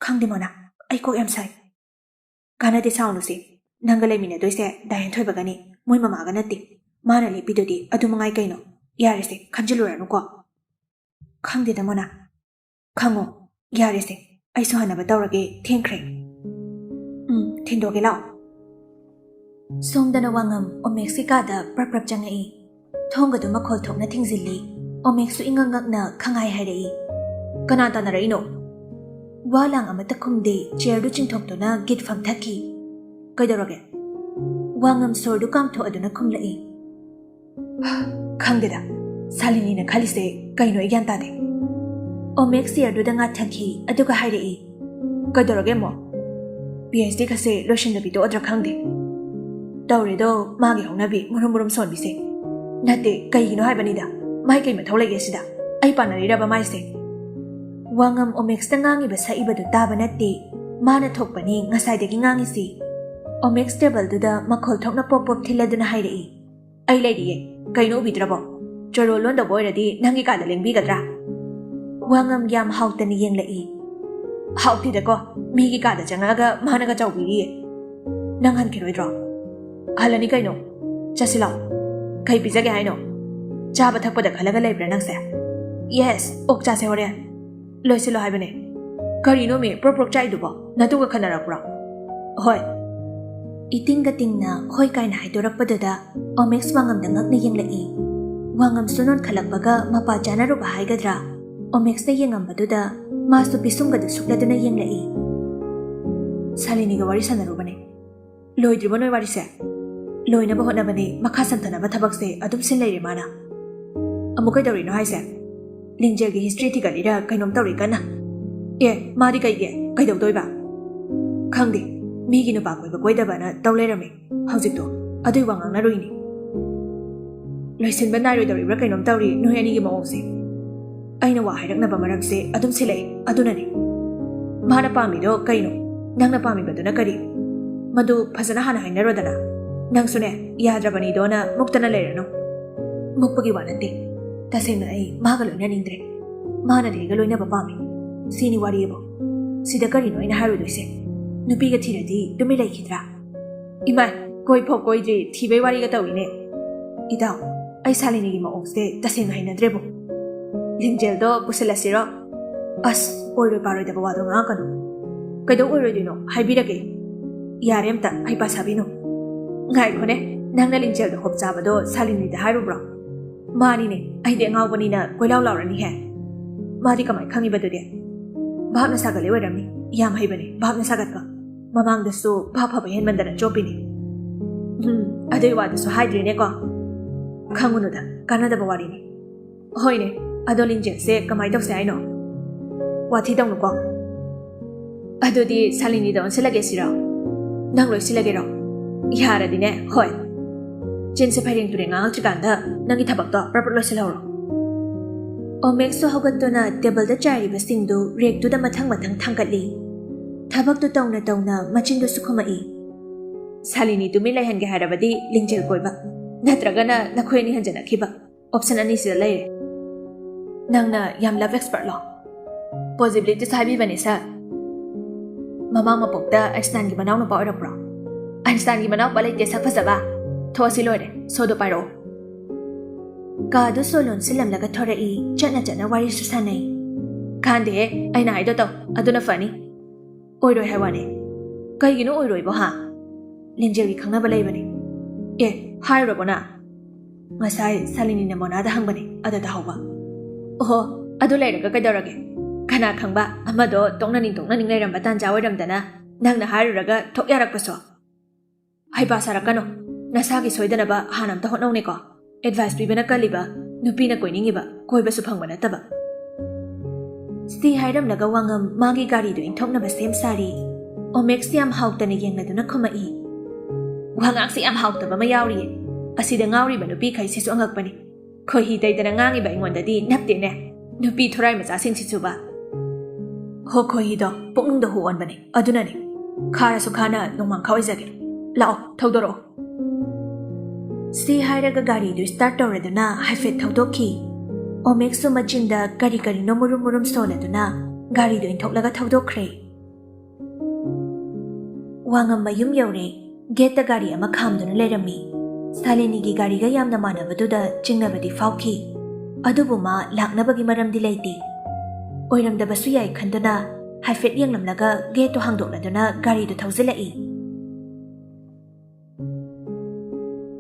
"ꯈꯪꯗꯦ ꯃꯣꯅꯥ, ꯑꯩ ꯀꯣꯛ ꯌꯥꯝ ꯁꯥꯏ꯫" "ꯀꯥꯟꯅꯗꯦ, ꯁꯥꯎꯅꯨꯁꯦ꯫ ꯅꯪꯒ ꯂꯩꯃꯤꯟꯅꯗꯣꯏꯁꯦ ꯗꯥ ꯍꯦꯟꯊꯣꯏꯕꯒꯅꯤ, ꯃꯣꯏ ꯃꯃꯥꯒ ꯅꯠꯇꯦ꯫ ꯃꯥꯅ ꯂꯦꯞꯄꯤꯗꯨꯗꯤ ꯑꯗꯨ ꯃꯉꯥꯏ ꯀꯩꯅꯣ꯫ ꯌꯥꯔꯦꯁꯦ, ꯈꯟꯖꯤꯜꯂꯨꯔꯅꯨꯀꯣ꯫ ꯈꯪꯗꯦꯗ ꯃꯣꯅꯥ꯫ ꯈꯪꯉꯣ, ꯌꯥꯔꯦꯁꯦ, ꯑꯩꯁꯨ ꯍꯟꯅꯕ ꯇꯧꯔꯒꯦ, ꯊꯦꯡꯈ꯭ꯔꯦ꯫ ꯎꯝ, ꯊꯤꯟꯗꯣꯛꯀꯦ ꯂꯥꯛꯑꯣ꯫ ꯁꯣꯝꯗꯅ ꯋꯥꯉꯝ ꯑꯣꯃꯦꯛꯁꯀꯤ ꯀꯥꯗ ꯄ꯭ꯔꯞ ꯄ꯭ꯔꯞ ꯆꯪꯉꯛꯏ꯫ ꯊꯣꯡꯒꯗꯨ ꯃꯈꯣꯜ ꯊꯣꯛꯅ ꯊꯤꯡꯖꯤꯜꯂꯤ꯫ ꯑꯣꯃꯦꯛꯁꯨ ꯏꯉꯛ ꯉꯛꯅ ꯈꯪꯍꯥꯏ ꯍꯥꯏꯔꯛꯏ꯫ "ꯀꯅꯥ ꯇꯥꯟꯅꯔꯛꯏꯅꯣ?" ꯋꯥ ꯂꯥꯡ ꯑꯃꯠꯇ ꯈꯨꯝꯗꯦ, ꯆꯤꯌꯔꯗꯨ ꯆꯤꯡꯊꯣꯛꯇꯨꯅ ꯒꯤꯠ ꯐꯝꯊꯈꯤ꯫ "ꯀꯩꯗꯧꯔꯒꯦ?" ꯋꯥꯉꯝ ꯁꯣꯔꯗꯨ ꯀꯥꯝꯊꯣꯛꯑꯗꯨꯅ ꯈꯨꯝꯂꯛꯏ꯫ "ꯈꯪꯗꯦꯗ, ꯁꯥꯂꯤꯅꯤꯅ ꯈꯜꯂꯤꯁꯦ ꯀꯩꯅꯣ ꯑꯩ ꯒ꯭ꯌꯥꯟ ꯇꯥꯗꯦ꯫" ꯑꯣꯃꯦꯛꯁ ꯆꯤꯌꯔꯗꯨꯗ ꯉꯥꯊꯪꯈꯤ, ꯑꯗꯨꯒ ꯍꯥꯏꯔꯛꯏ꯫ "ꯀꯩꯗꯧꯔꯒꯦ ꯑꯃꯨꯛ? ꯄꯤ ꯑꯩꯆ ꯗꯤ ꯀꯁꯦ ꯂꯣꯏꯁꯤꯟꯗꯕꯤ ꯇꯣꯛꯑꯗ꯭ꯔꯥ ꯈꯪꯗꯦ꯫ ꯇꯧꯔꯦꯗꯣ ꯃꯥꯒꯤ ꯍꯧꯅꯕꯤ ꯃꯨꯔꯨꯝ ꯃꯨꯔꯨꯝ ꯁꯣꯟꯕꯤꯁꯦ꯫ ꯅꯠꯇꯦ, ꯀꯩꯒꯤꯅꯣ ꯍꯥꯏꯕꯅꯤꯗ, ꯃꯥꯏ ꯀꯩ ꯃꯊꯧ ꯂꯩꯒꯦ ꯁꯤꯗ? ꯑꯩ ꯄꯥꯟꯅꯔꯤꯔꯕ ꯃꯥꯏꯁꯦ?" ꯋꯥꯉꯝ ꯑꯣꯃꯦꯛꯁꯇ ꯉꯥꯡꯉꯤꯕ ꯁꯛꯏꯕꯗꯨ ꯇꯥꯕ ꯅꯠꯇꯦ, ꯃꯥꯅ ꯊꯣꯛꯄꯅꯤ ꯉꯁꯥꯏꯗꯒꯤ ꯉꯥꯡꯉꯤꯁꯤ꯫ ꯑꯣꯃꯦꯛꯁ ꯇꯦꯕꯜꯗꯨꯗ ꯃꯈꯣꯜ ꯊꯣꯛꯅ ꯄꯣꯞ ꯄꯣꯞ ꯊꯤꯜꯂꯗꯨꯅ ꯍꯥꯏꯔꯛꯏ꯫ "ꯑꯩ ꯂꯩꯔꯤꯌꯦ, ꯀꯩꯅꯣ ꯎꯕꯤꯗ꯭ꯔꯕꯣ? ꯆꯣꯔꯣ ꯂꯣꯟꯗꯧꯕ ꯑꯣꯏꯔꯗꯤ ꯅꯪꯒꯤ ꯀꯥꯗ ꯂꯦꯡꯕꯤꯒꯗ꯭ꯔꯥ?" ꯋꯥꯉꯝ ꯌꯥꯝ ꯍꯥꯎꯇꯅ ꯌꯦꯡꯂꯛꯏ꯫ "ꯍꯥꯎꯇꯦꯗꯀꯣ, ꯃꯤꯒꯤ ꯀꯥꯗ ꯆꯪꯉꯛꯑꯒ ꯃꯥꯅꯒ ꯆꯥꯎꯕꯤꯔꯤꯌꯦ꯫ ꯅꯪ ꯍꯟꯈꯤꯔꯣꯏꯗ꯭ꯔꯣ?" "ꯍꯜꯂꯅꯤ ꯀꯩꯅꯣ꯫ ꯆꯠꯁꯤ ꯂꯥꯎ꯫ ꯀꯩ ꯄꯤꯖꯒꯦ ꯍꯥꯏꯅꯣ? ꯆꯥꯕ ꯊꯛꯄꯗ ꯈꯜꯂꯒ ꯂꯩꯕ꯭ꯔꯥ ꯅꯪꯁꯦ?" "ꯌꯦꯁ, ꯑꯣꯛ ꯆꯥꯁꯦ ꯍꯣꯔꯦꯟ꯫" "ꯂꯣꯏꯁꯤꯜꯂꯣ ꯍꯥꯏꯕꯅꯦ꯫ ꯀꯔꯤꯅꯣ ꯃꯤ ꯄ꯭ꯔꯣꯛ ꯄ꯭ꯔꯣꯛ ꯆꯥꯛꯏꯗꯨꯕꯣ? ꯅꯇꯨꯒ ꯈꯠꯅꯔꯛꯄ꯭ꯔꯣ?" "ꯍꯣꯏ꯫" ꯏꯇꯤꯡꯒ ꯇꯤꯡꯅ ꯍꯣꯏ ꯀꯥꯏꯅ ꯍꯥꯏꯗꯣꯔꯛꯄꯗꯨꯗ ꯑꯣꯃꯦꯛꯁ ꯋꯥꯉꯝꯗ ꯉꯛꯅ ꯌꯦꯡꯂꯛꯏ꯫ ꯋꯥꯉꯝꯁꯨ ꯅꯣꯟꯈꯠꯂꯛꯄꯒ ꯃꯄꯥ ꯆꯥꯅꯔꯨꯕ ꯍꯥꯏꯒꯗ꯭ꯔꯥ, ꯑꯣꯃꯦꯛꯁꯇ ꯌꯦꯡꯉꯝꯕꯗꯨꯗ ꯃꯥꯁꯨ ꯄꯤꯁꯨꯝꯒꯗꯨ ꯁꯨꯛꯂꯗꯨꯅ ꯌꯦꯡꯂꯛꯏ꯫ "ꯁꯥꯂꯤꯅꯤꯒ ꯋꯥꯔꯤ ꯁꯥꯟꯅꯔꯨꯕꯅꯦ꯫" "ꯂꯣꯏꯗ꯭ꯔꯤꯕꯣ ꯅꯣꯏ ꯋꯥꯔꯤꯁꯦ?" "ꯂꯣꯏꯅꯕ ꯍꯣꯠꯅꯕꯅꯦ, ꯃꯈꯥ ꯁꯝꯊꯅꯕ ꯊꯕꯛꯁꯦ ꯑꯗꯨꯝ ꯁꯤꯟ ꯂꯩꯔꯦ ꯃꯥꯅ꯫" "ꯑꯃꯨꯛ ꯀꯩꯗꯧꯔꯤꯅꯣ ꯍꯥꯏꯁꯦ?" "ꯂꯤꯡꯖꯦꯜꯒꯤ ꯍꯤꯁꯇ꯭ꯔꯤ ꯊꯤꯒꯠꯂꯤꯔ ꯀꯩꯅꯣꯝ ꯇꯧꯔꯤ ꯀꯟꯅ꯫" "ꯑꯦ, ꯃꯥꯗꯤ ꯀꯩꯒꯤ? ꯀꯩꯗꯧꯗꯣꯏꯕ?" "ꯈꯪꯗꯦ, ꯃꯤꯒꯤ ꯅꯨꯄꯥ ꯀꯣꯏꯕ ꯀꯣꯏꯗꯕꯅ ꯇꯧ ꯂꯩꯔꯝꯃꯦ ꯍꯧꯖꯤꯛꯇꯣ, ꯑꯗꯨꯏ ꯋꯥ ꯉꯥꯡꯅꯔꯨꯏꯅꯦ꯫" "ꯂꯣꯏꯁꯤꯟꯕ ꯅꯥꯏꯔꯣꯏꯗꯧꯔꯤꯕ꯭ꯔꯥ ꯀꯩꯅꯣꯝ ꯇꯧꯔꯤ ꯅꯣꯏ ꯑꯅꯤꯒꯤ ꯃꯑꯣꯡꯁꯦ꯫ ꯑꯩꯅ ꯋꯥ ꯍꯥꯏꯔꯛꯅꯕ ꯃꯔꯝꯁꯦ ꯑꯗꯨꯝ ꯁꯤꯜꯂꯛꯑꯦ, ꯑꯗꯨꯅꯅꯦ꯫" "ꯃꯥꯅ ꯄꯥꯝꯃꯤꯗꯣ ꯀꯩꯅꯣ? ꯅꯪꯅ ꯄꯥꯝꯃꯤꯕꯗꯨꯅ ꯀꯔꯤ? ꯃꯗꯨ ꯐꯖꯅ ꯍꯥꯟꯅ ꯍꯥꯏꯅꯔꯣꯗꯅ꯫ ꯅꯪꯁꯨꯅꯦ, ꯌꯥꯗ꯭ꯔꯕꯅꯤꯗꯣꯅ ꯃꯨꯛꯇꯅ ꯂꯩꯔꯅꯨ꯫" "ꯃꯨꯛꯄꯒꯤ ꯋꯥ ꯅꯠꯇꯦ꯫ ꯇꯁꯦꯡꯅ ꯑꯩ ꯃꯥꯒ ꯂꯣꯏꯅꯅꯤꯡꯗ꯭ꯔꯦ꯫ ꯃꯥꯅꯗꯤ ꯑꯩꯒ ꯂꯣꯏꯅꯕ ꯄꯥꯝꯃꯤ꯫ ꯁꯤꯅꯤ ꯋꯥꯔꯤꯕꯨ꯫ ꯁꯤꯗ ꯀꯔꯤꯅꯣ ꯑꯩꯅ ꯍꯥꯏꯔꯨꯗꯣꯏꯁꯦ? ꯅꯨꯄꯤꯒ ꯊꯤꯔꯗꯤ ꯇꯨꯃꯤꯟ ꯂꯩꯈꯤꯗ꯭ꯔꯥ?" ꯏꯃꯥꯏ, ꯀꯣꯏꯐꯥꯎ ꯀꯣꯏꯗ꯭ꯔꯤ ꯊꯤꯕꯩ ꯋꯥꯔꯤꯒ ꯇꯧꯏꯅꯦ꯫ ꯏꯇꯥꯎ, ꯑꯩ ꯁꯥꯂꯤꯅꯤꯒꯤ ꯃꯑꯣꯡꯁꯦ ꯇꯁꯦꯡꯅ ꯍꯩꯅꯗ꯭ꯔꯦꯕꯨ꯫ ꯂꯤꯡꯖꯦꯜꯗꯣ ꯄꯨꯁꯤꯜꯂꯁꯤꯔꯣ? ꯑꯁ, ꯑꯣꯏꯔꯣꯏ ꯄꯥꯔꯣꯏꯗꯕ ꯋꯥꯗꯣ ꯉꯥꯡꯉꯛꯀꯅꯨ꯫ ꯀꯩꯗꯧ ꯑꯣꯏꯔꯣꯏꯗꯣꯏꯅꯣ? ꯍꯥꯏꯕꯤꯔꯒꯦ꯫ ꯌꯥꯔꯦ, ꯑꯝꯇ ꯍꯩꯄꯥ ꯁꯥꯕꯤꯅꯨ꯫ ꯉꯥꯏꯈꯣꯅꯦ, ꯅꯪꯅ ꯂꯤꯡꯖꯦꯜꯗ ꯍꯣꯞ ꯆꯥꯕꯗꯣ ꯁꯥꯂꯤꯅꯤꯗ ꯍꯥꯏꯔꯨꯕ꯭ꯔꯣ? ꯃꯥꯅꯤꯅꯦ, ꯑꯩꯗꯤ ꯑꯉꯥꯎꯕꯅꯤꯅ ꯀꯣꯏꯂꯥꯎ ꯂꯥꯎꯔꯅꯤꯍꯦ꯫ ꯃꯥꯗꯤ ꯀꯃꯥꯏ ꯈꯪꯉꯤꯕ ꯑꯗꯨꯗꯤ? ꯚꯥꯞꯅ ꯁꯥꯒꯠꯂꯤ ꯑꯣꯏꯔꯝꯅꯤ꯫ ꯌꯥꯝ ꯍꯩꯕꯅꯦ ꯚꯥꯞꯅ ꯁꯥꯒꯠꯄ꯫ ꯃꯃꯥꯡꯗꯁꯨ ꯚꯥꯞ ꯐꯕ ꯍꯦꯟꯃꯟꯗꯅ ꯆꯣꯞꯄꯤꯅꯦ꯫ ꯎꯝ, ꯑꯗꯨꯏ ꯋꯥꯗꯨꯁꯨ ꯍꯥꯏꯗ꯭ꯔꯤꯅꯦꯀꯣ꯫ ꯈꯪꯉꯨꯅꯨꯗ, ꯀꯥꯟꯅꯗꯕ ꯋꯥꯔꯤꯅꯤ꯫ ꯍꯣꯏꯅꯦ, ꯑꯗꯣ ꯂꯤꯡꯖꯦꯜꯁꯦ ꯀꯃꯥꯏ ꯇꯧꯁꯦ ꯍꯥꯏꯅꯣ? ꯋꯥꯊꯤ ꯇꯧꯅꯨꯀꯣ꯫ ꯑꯗꯨꯗꯤ ꯁꯥꯂꯤꯅꯤꯗ ꯑꯣꯟꯁꯤꯜꯂꯒꯦ ꯁꯤꯔꯣ? ꯅꯪ ꯂꯣꯏꯁꯤꯜꯂꯒꯦꯔꯣ? ꯌꯥꯔꯗꯤꯅꯦ, ꯍꯣꯏ꯫ ꯆꯤꯟꯁꯦ ꯐꯩꯔꯦꯡ ꯇꯨꯔꯦꯡ ꯉꯥꯡꯉꯛꯇ꯭ꯔꯤꯀꯥꯟꯗ ꯅꯪꯒꯤ ꯊꯕꯛꯇꯣ ꯄ꯭ꯔꯞ ꯄ꯭ꯔꯞ ꯂꯣꯏꯁꯤꯜꯍꯧꯔꯣ꯫ ꯑꯣꯃꯦꯛꯁꯨ ꯍꯧꯒꯠꯇꯨꯅ ꯇꯦꯕꯜꯗ ꯆꯥꯏꯔꯤꯕꯁꯤꯡꯗꯨ ꯔꯦꯛꯇꯨꯗ ꯃꯊꯪ ꯃꯊꯪ ꯊꯥꯡꯒꯠꯂꯤ꯫ ꯊꯕꯛꯇꯨ ꯇꯧꯅ ꯇꯧꯅ ꯃꯆꯤꯟꯗꯨꯁꯨ ꯈꯨꯝꯃꯛꯏ꯫ ꯁꯥꯂꯤꯅꯤ ꯇꯨꯃꯤꯟ ꯂꯩꯍꯟꯒꯦ ꯍꯥꯏꯔꯕꯗꯤ ꯂꯤꯡꯖꯦꯜ ꯀꯣꯏꯕ, ꯅꯠꯇ꯭ꯔꯒꯅ ꯅꯈꯣꯏ ꯑꯅꯤ ꯍꯟꯖꯤꯟꯅꯈꯤꯕ꯫ ꯑꯣꯞꯁꯟ ꯑꯅꯤꯁꯤꯗ ꯂꯩꯔꯦ꯫ ꯅꯪꯅ ꯌꯥꯝ ꯂꯚ ꯑꯦꯛꯁꯄꯔꯠꯂꯣ? ꯄꯣꯖꯤꯕꯤꯂꯤꯇꯤꯁ ꯍꯥꯏꯕꯤꯕꯅꯦ, ꯁꯥꯔ꯫ ꯃꯃꯥ ꯃꯄꯣꯛꯇ ꯑꯥꯏꯟꯁꯇꯥꯏꯟꯒꯤ ꯃꯅꯥꯎꯅꯨꯄꯥ ꯑꯣꯏꯔꯛꯄ꯭ꯔꯣ? ꯑꯥꯏꯟꯁꯇꯥꯏꯟꯒꯤ ꯃꯅꯥꯎꯄꯥ ꯂꯩꯇꯦ, ꯁꯛ ꯐꯖꯕ꯫ ꯊꯣꯛꯑꯁꯤ ꯂꯣꯏꯔꯦ, ꯁꯣꯗꯣ ꯄꯥꯏꯔꯛꯑꯣ꯫ ꯀꯥꯗꯨ ꯁꯣ ꯂꯣꯟꯁꯤꯜꯂꯝꯂꯒ ꯊꯣꯔꯛꯏ, ꯆꯠꯅ ꯆꯠꯅ ꯋꯥꯔꯤꯁꯨ ꯁꯥꯟꯅꯩ꯫ ꯀꯥꯟꯗꯦꯍꯦ, ꯑꯩꯅ ꯍꯥꯏꯗꯣ ꯇꯧ, ꯑꯗꯨꯅ ꯐꯅꯤ꯫ ꯑꯣꯏꯔꯣꯏ ꯍꯥꯏ ꯋꯥꯅꯦ꯫ ꯀꯩꯒꯤꯅꯣ ꯑꯣꯏꯔꯣꯏꯕꯣ, ꯍꯥ? ꯂꯤꯡꯖꯦꯜꯒꯤ ꯈꯪꯅꯕ ꯂꯩꯕꯅꯦ꯫ ꯑꯦ, ꯍꯥꯏꯔꯨꯔꯕꯣ ꯅꯪ? ꯉꯁꯥꯏ ꯁꯥꯂꯤꯅꯤꯅ ꯃꯣꯅꯥꯗ ꯍꯪꯕꯅꯦ, ꯑꯗ ꯇꯥꯍꯧꯕ꯫ ꯑꯣꯍꯣ, ꯑꯗꯨ ꯂꯩꯔꯒ ꯀꯩꯗꯧꯔꯒꯦ? ꯀꯅꯥ ꯈꯪꯕ, ꯑꯃꯗꯣ ꯇꯣꯛꯅꯅꯤꯡ ꯇꯣꯛꯅꯅꯤꯡ ꯂꯩꯔꯝꯕ ꯇꯥꯟꯖꯥ ꯑꯣꯏꯔꯝꯗꯅ ꯅꯪꯅ ꯍꯥꯏꯔꯨꯔꯒ ꯊꯣꯛ ꯌꯥꯔꯛꯄꯁꯨ꯫ ꯍꯩꯄꯥ ꯁꯥꯔꯛꯀꯅꯨ꯫ ꯅꯁꯥꯒꯤ ꯁꯣꯏꯗꯅꯕ ꯍꯥꯟꯅ ꯑꯝꯇ ꯍꯣꯠꯅꯧꯅꯦꯀꯣ꯫ ꯑꯦꯗꯚꯥꯏꯁ ꯄꯤꯕꯅ ꯀꯜꯂꯤꯕ, ꯅꯨꯄꯤꯅ ꯀꯣꯏꯅꯤꯡꯉꯤꯕ, ꯀꯣꯏꯕꯁꯨ ꯐꯪꯕ ꯅꯠꯇꯕ꯫ ꯁꯤ ꯍꯥꯏꯔꯝꯂꯒ ꯋꯥꯉꯝ ꯃꯥꯒꯤ ꯒꯥꯔꯤꯗꯨ ꯏꯟꯊꯣꯛꯅꯕ ꯁꯦꯝ ꯁꯥꯔꯤ꯫ ꯑꯣꯃꯦꯛꯁ ꯌꯥꯝ ꯍꯥꯎꯇꯅ ꯌꯦꯡꯂꯗꯨꯅ ꯈꯨꯝꯃꯛꯏ꯫ ꯋꯥꯉꯥꯡꯁꯦ ꯌꯥꯝ ꯍꯥꯎꯇꯕ ꯑꯃ ꯌꯥꯎꯔꯤꯌꯦ꯫ ꯑꯁꯤꯗ ꯉꯥꯎꯔꯤꯕ ꯅꯨꯄꯤꯈꯩꯁꯤꯁꯨ ꯑꯉꯛꯄꯅꯤ꯫ ꯈꯣꯏꯍꯤ ꯇꯩꯗꯅ ꯉꯥꯡꯉꯤꯕ ꯑꯩꯉꯣꯟꯗꯗꯤ ꯅꯞꯇꯦꯅꯦ꯫ ꯅꯨꯄꯤ ꯊꯣꯔꯥꯏ ꯃꯆꯥꯁꯤꯡꯁꯤꯁꯨꯕ꯫ ꯍꯣ, ꯈꯣꯏꯍꯤꯗꯣ ꯄꯨꯛꯅꯨꯡꯗ ꯍꯨ ꯑꯣꯟꯕꯅꯦ꯫ ꯑꯗꯨꯅꯅꯦ꯫ ꯈꯥꯔꯁꯨ ꯈꯥꯅ ꯅꯣꯡꯃꯥꯡꯈꯥ ꯑꯣꯏꯖꯒꯦ꯫ ꯂꯥꯛꯑꯣ, ꯊꯧꯗꯣꯔꯛꯑꯣ꯫ ꯁꯤ ꯍꯥꯏꯔꯒ ꯒꯥꯔꯤꯗꯨ ꯁ꯭ꯇꯥꯔꯠ ꯇꯧꯔꯗꯨꯅ ꯍꯥꯏꯐꯦꯠ ꯊꯧꯗꯣꯛꯈꯤ꯫ ꯑꯣꯃꯦꯛꯁꯨ ꯃꯆꯤꯟꯗ ꯀꯔꯤ ꯀꯔꯤꯅꯣ ꯃꯨꯔꯨꯝ ꯃꯨꯔꯨꯝ ꯁꯣꯜꯂꯗꯨꯅ ꯒꯥꯔꯤꯗꯨ ꯏꯟꯊꯣꯛꯂꯒ ꯊꯧꯗꯣꯛꯈ꯭ꯔꯦ꯫ ꯋꯥꯉꯝ ꯃꯌꯨꯝ ꯌꯧꯔꯦ꯫ ꯒꯦꯠꯇ ꯒꯥꯔꯤ ꯑꯃ ꯈꯥꯝꯗꯨꯅ ꯂꯩꯔꯝꯃꯤ꯫ ꯁꯥꯂꯤꯅꯤꯒꯤ ꯒꯥꯔꯤꯒ ꯌꯥꯝꯅ ꯃꯥꯟꯅꯕꯗꯨꯗ ꯆꯤꯡꯅꯕꯗꯤ ꯐꯥꯎꯈꯤ꯫ ꯑꯗꯨꯕꯨ ꯃꯥ ꯂꯥꯛꯅꯕꯒꯤ ꯃꯔꯝꯗꯤ ꯂꯩꯇꯦ꯫ ꯑꯣꯏꯔꯝꯗꯕꯁꯨ ꯌꯥꯏ ꯈꯟꯗꯨꯅ ꯍꯥꯏꯐꯦꯠ ꯌꯦꯡꯂꯝꯂꯒ ꯒꯦꯠꯇꯨ ꯍꯥꯡꯗꯣꯛꯂꯗꯨꯅ ꯒꯥꯔꯤꯗꯨ ꯊꯧꯖꯤꯜꯂꯛꯏ꯫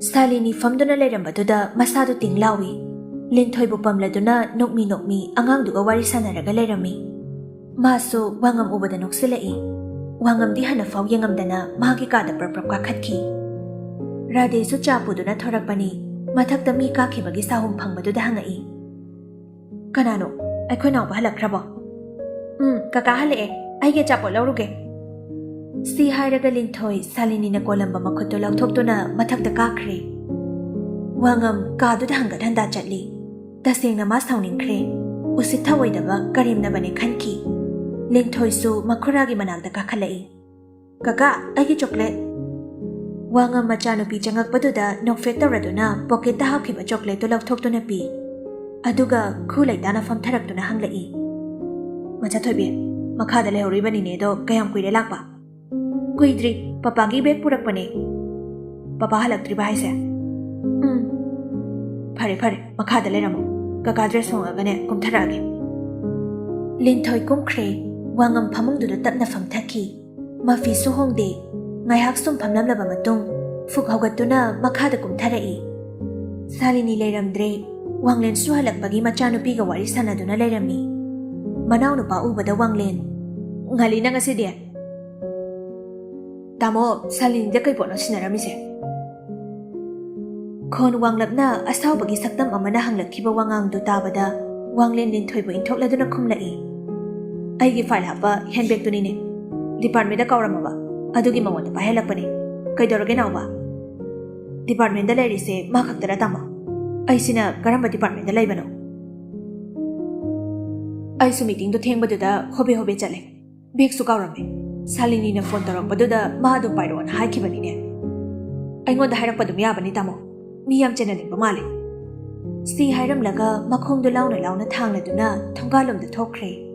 ꯁꯥꯂꯤꯅꯤ ꯐꯝꯗꯨꯅ ꯂꯩꯔꯝꯕꯗꯨꯗ ꯃꯁꯥꯗꯨ ꯇꯤꯡ ꯂꯥꯎꯏ꯫ ꯂꯤꯟꯊꯣꯏꯕꯨ ꯄꯝꯂꯗꯨꯅ ꯅꯣꯛꯃꯤ ꯅꯣꯛꯃꯤ ꯑꯉꯥꯡꯗꯨꯒ ꯋꯥꯔꯤ ꯁꯥꯟꯅꯔꯒ ꯂꯩꯔꯝꯃꯤ꯫ ꯃꯥꯁꯨ ꯋꯥꯉꯝ ꯎꯕꯗ ꯅꯣꯛꯁꯤꯜꯂꯛꯏ꯫ ꯋꯥꯉꯝꯗꯤ ꯍꯥꯟꯅ ꯐꯥꯎ ꯌꯦꯡꯉꯝꯗꯅ ꯃꯥꯒꯤ ꯀꯥꯗ ꯄ꯭ꯔꯞ ꯄ꯭ꯔꯞ ꯀꯥꯈꯠꯈꯤ꯫ ꯔꯥꯙꯦꯁꯨ ꯆꯥ ꯄꯨꯗꯨꯅ ꯊꯣꯔꯛꯄꯅꯤ꯫ ꯃꯊꯛꯇ ꯃꯤ ꯀꯥꯈꯤꯕꯒꯤ ꯁꯥꯍꯨꯝ ꯐꯪꯕꯗꯨꯗ ꯍꯪꯉꯛꯏ, "ꯀꯅꯥꯅꯣ? ꯑꯩꯈꯣꯏ ꯅꯥꯎꯕ ꯍꯜꯂꯛꯈ꯭ꯔꯕꯣ?" "ꯎꯝ, ꯀꯀꯥ ꯍꯜꯂꯛꯑꯦ꯫ ꯑꯩꯒꯤ ꯑꯆꯥꯄꯣꯠ ꯂꯧꯔꯨꯒꯦ꯫" ꯁꯤ ꯍꯥꯏꯔꯒ ꯂꯤꯟꯊꯣꯏ ꯁꯥꯂꯤꯅꯤꯅ ꯀꯣꯜꯂꯝꯕ ꯃꯈꯨꯠꯇꯨ ꯂꯧꯊꯣꯛꯇꯨꯅ ꯃꯊꯛꯇ ꯀꯥꯈ꯭ꯔꯦ꯫ ꯋꯥꯉꯝ ꯀꯥꯗꯨꯗ ꯍꯪꯒꯠ ꯍꯟꯗꯥ ꯆꯠꯂꯤ꯫ ꯇꯁꯦꯡꯅ ꯃꯥ ꯁꯥꯎꯅꯤꯡꯈ꯭ꯔꯦ꯫ ꯎꯁꯤꯠ ꯊꯑꯣꯏꯗꯕ ꯀꯔꯦꯝꯅꯕꯅꯦ ꯈꯟꯈꯤ꯫ ꯂꯤꯟꯊꯣꯏꯁꯨ ꯃꯈꯨꯔꯥꯒꯤ ꯃꯅꯥꯛꯇ ꯀꯥꯈꯠꯂꯛꯏ꯫ "ꯀꯀꯥ, ꯑꯩꯒꯤ ꯆꯣꯀ꯭ꯂꯦꯠ!" ꯋꯥꯉꯝ ꯃꯆꯥꯅꯨꯄꯤ ꯆꯪꯉꯛꯄꯗꯨꯗ ꯅꯣꯛꯐꯦꯠ ꯇꯧꯔꯗꯨꯅ ꯄꯣꯀꯦꯠꯇ ꯍꯥꯞꯈꯤꯕ ꯆꯣꯀ꯭ꯂꯦꯠꯇꯨ ꯂꯧꯊꯣꯛꯇꯨꯅ ꯄꯤ꯫ ꯑꯗꯨꯒ ꯈꯨ ꯂꯩꯇꯥꯅ ꯐꯝꯊꯔꯛꯇꯨꯅ ꯍꯪꯂꯛꯏ, "ꯃꯆꯥ ꯊꯣꯏꯕꯤ, ꯃꯈꯥꯗ ꯂꯩꯍꯧꯔꯤꯕꯅꯤꯅꯦ ꯑꯗꯣ ꯀꯌꯥꯝ ꯀꯨꯏꯔꯦ ꯂꯥꯛꯄ?" "ꯀꯨꯏꯗ꯭ꯔꯤ, ꯄꯄꯥꯒꯤ ꯕꯦꯒ ꯄꯨꯔꯛꯄꯅꯦ꯫" "ꯄꯄꯥ ꯍꯜꯂꯛꯇ꯭ꯔꯤꯕ ꯍꯥꯏꯁꯦ?" "ꯎꯝ꯫" "ꯐꯔꯦ ꯐꯔꯦ, ꯃꯈꯥꯗ ꯂꯩꯔꯝꯃꯣ꯫ ꯀꯀꯥ ꯗ꯭ꯔꯦꯁ ꯍꯣꯡꯉꯒꯅꯦ ꯀꯨꯝꯊꯔꯛꯑꯒꯦ꯫" ꯂꯤꯟꯊꯣꯏ ꯀꯨꯝꯈ꯭ꯔꯦ꯫ ꯋꯥꯉꯝ ꯐꯃꯨꯡꯗꯨꯗ ꯇꯞꯅ ꯐꯝꯊꯈꯤ꯫ ꯃꯐꯤꯁꯨ ꯍꯣꯡꯗꯦ꯫ ꯉꯥꯏꯍꯥꯛ ꯁꯨꯝ ꯐꯝꯂꯝꯂꯕ ꯃꯇꯨꯡ ꯐꯨꯛ ꯍꯧꯒꯠꯇꯨꯅ ꯃꯈꯥꯗ ꯀꯨꯝꯊꯔꯛꯏ꯫ ꯁꯥꯂꯤꯅꯤ ꯂꯩꯔꯝꯗ꯭ꯔꯦ꯫ ꯋꯥꯡꯂꯦꯟꯁꯨ ꯍꯜꯂꯛꯄꯒꯤ ꯃꯆꯥꯅꯨꯄꯤꯒ ꯋꯥꯔꯤ ꯁꯥꯟꯅꯗꯨꯅ ꯂꯩꯔꯝꯃꯤ꯫ ꯃꯅꯥꯎꯅꯨꯄꯥ ꯎꯕꯗ ꯋꯥꯡꯂꯦꯟ, "ꯉꯜꯂꯤꯅ ꯉꯁꯤꯗꯤ?" "ꯇꯥꯃꯣ, ꯁꯥꯂꯤꯅꯤꯗ ꯀꯩ ꯄꯣꯠꯅꯣ ꯁꯤꯟꯅꯔꯝꯃꯤꯁꯦ?" ꯈꯣꯟ ꯋꯥꯡꯂꯞꯅ ꯑꯁꯥꯎꯕꯒꯤ ꯁꯛꯇꯝ ꯑꯃꯅ ꯍꯪꯂꯛꯈꯤꯕ ꯋꯥꯉꯥꯡꯗꯨ ꯇꯥꯕꯗ ꯋꯥꯡꯂꯦꯟ ꯂꯤꯟꯊꯣꯏꯕꯨ ꯏꯟꯊꯣꯛꯂꯗꯨꯅ ꯈꯨꯝꯂꯛꯏ, "ꯑꯩꯒꯤ ꯐꯥꯏꯜ ꯍꯥꯞꯄ ꯍꯦꯟꯕꯦꯒꯇꯨꯅꯤꯅꯦ꯫ ꯗꯤꯄꯥꯔꯠꯃꯦꯟꯗ ꯀꯥꯎꯔꯝꯃꯕ, ꯑꯗꯨꯒꯤ ꯃꯉꯣꯟꯗ ꯄꯥꯏꯍꯜꯂꯛꯄꯅꯦ꯫ ꯀꯩꯗꯧꯔꯒꯦ ꯅꯥꯎꯕ?" "ꯗꯤꯄꯥꯔꯠꯃꯦꯟꯗ ꯂꯩꯔꯤꯁꯦ ꯃꯥ ꯈꯛꯇꯔ ꯇꯥꯃꯣ? ꯑꯩꯁꯤꯅ ꯀꯔꯝꯕ ꯗꯤꯄꯥꯔꯠꯃꯦꯟꯗ ꯂꯩꯕꯅꯣ?" "ꯑꯩꯁꯨ ꯃꯤꯇꯤꯡꯗꯣ ꯊꯦꯡꯕꯗꯨꯗ ꯍꯣꯕꯦ ꯍꯣꯕꯦ ꯆꯠꯂꯦ꯫ ꯕꯦꯒꯁꯨ ꯀꯥꯎꯔꯝꯃꯦ꯫ ꯁꯥꯂꯤꯅꯤꯅ ꯐꯣꯟ ꯇꯧꯔꯛꯄꯗꯨꯗ ꯃꯥ ꯑꯗꯨꯝ ꯄꯥꯏꯔꯛꯑꯣꯅ ꯍꯥꯏꯈꯤꯕꯅꯤꯅꯦ꯫ ꯑꯩꯉꯣꯟꯗ ꯍꯥꯏꯔꯛꯄ ꯑꯗꯨꯝ ꯌꯥꯕꯅꯤ ꯇꯥꯃꯣ꯫ ꯃꯤ ꯌꯥꯝ ꯆꯦꯟꯅꯅꯤꯡꯕ ꯃꯥꯜꯂꯦ꯫" ꯁꯤ ꯍꯥꯏꯔꯝꯂꯒ ꯃꯈꯣꯡꯗꯣ ꯂꯥꯎꯅ ꯂꯥꯎꯅ ꯊꯥꯡꯂꯗꯨꯅ ꯊꯣꯡꯒꯥꯜꯂꯣꯝꯗ ꯊꯣꯛꯈ꯭ꯔꯦ꯫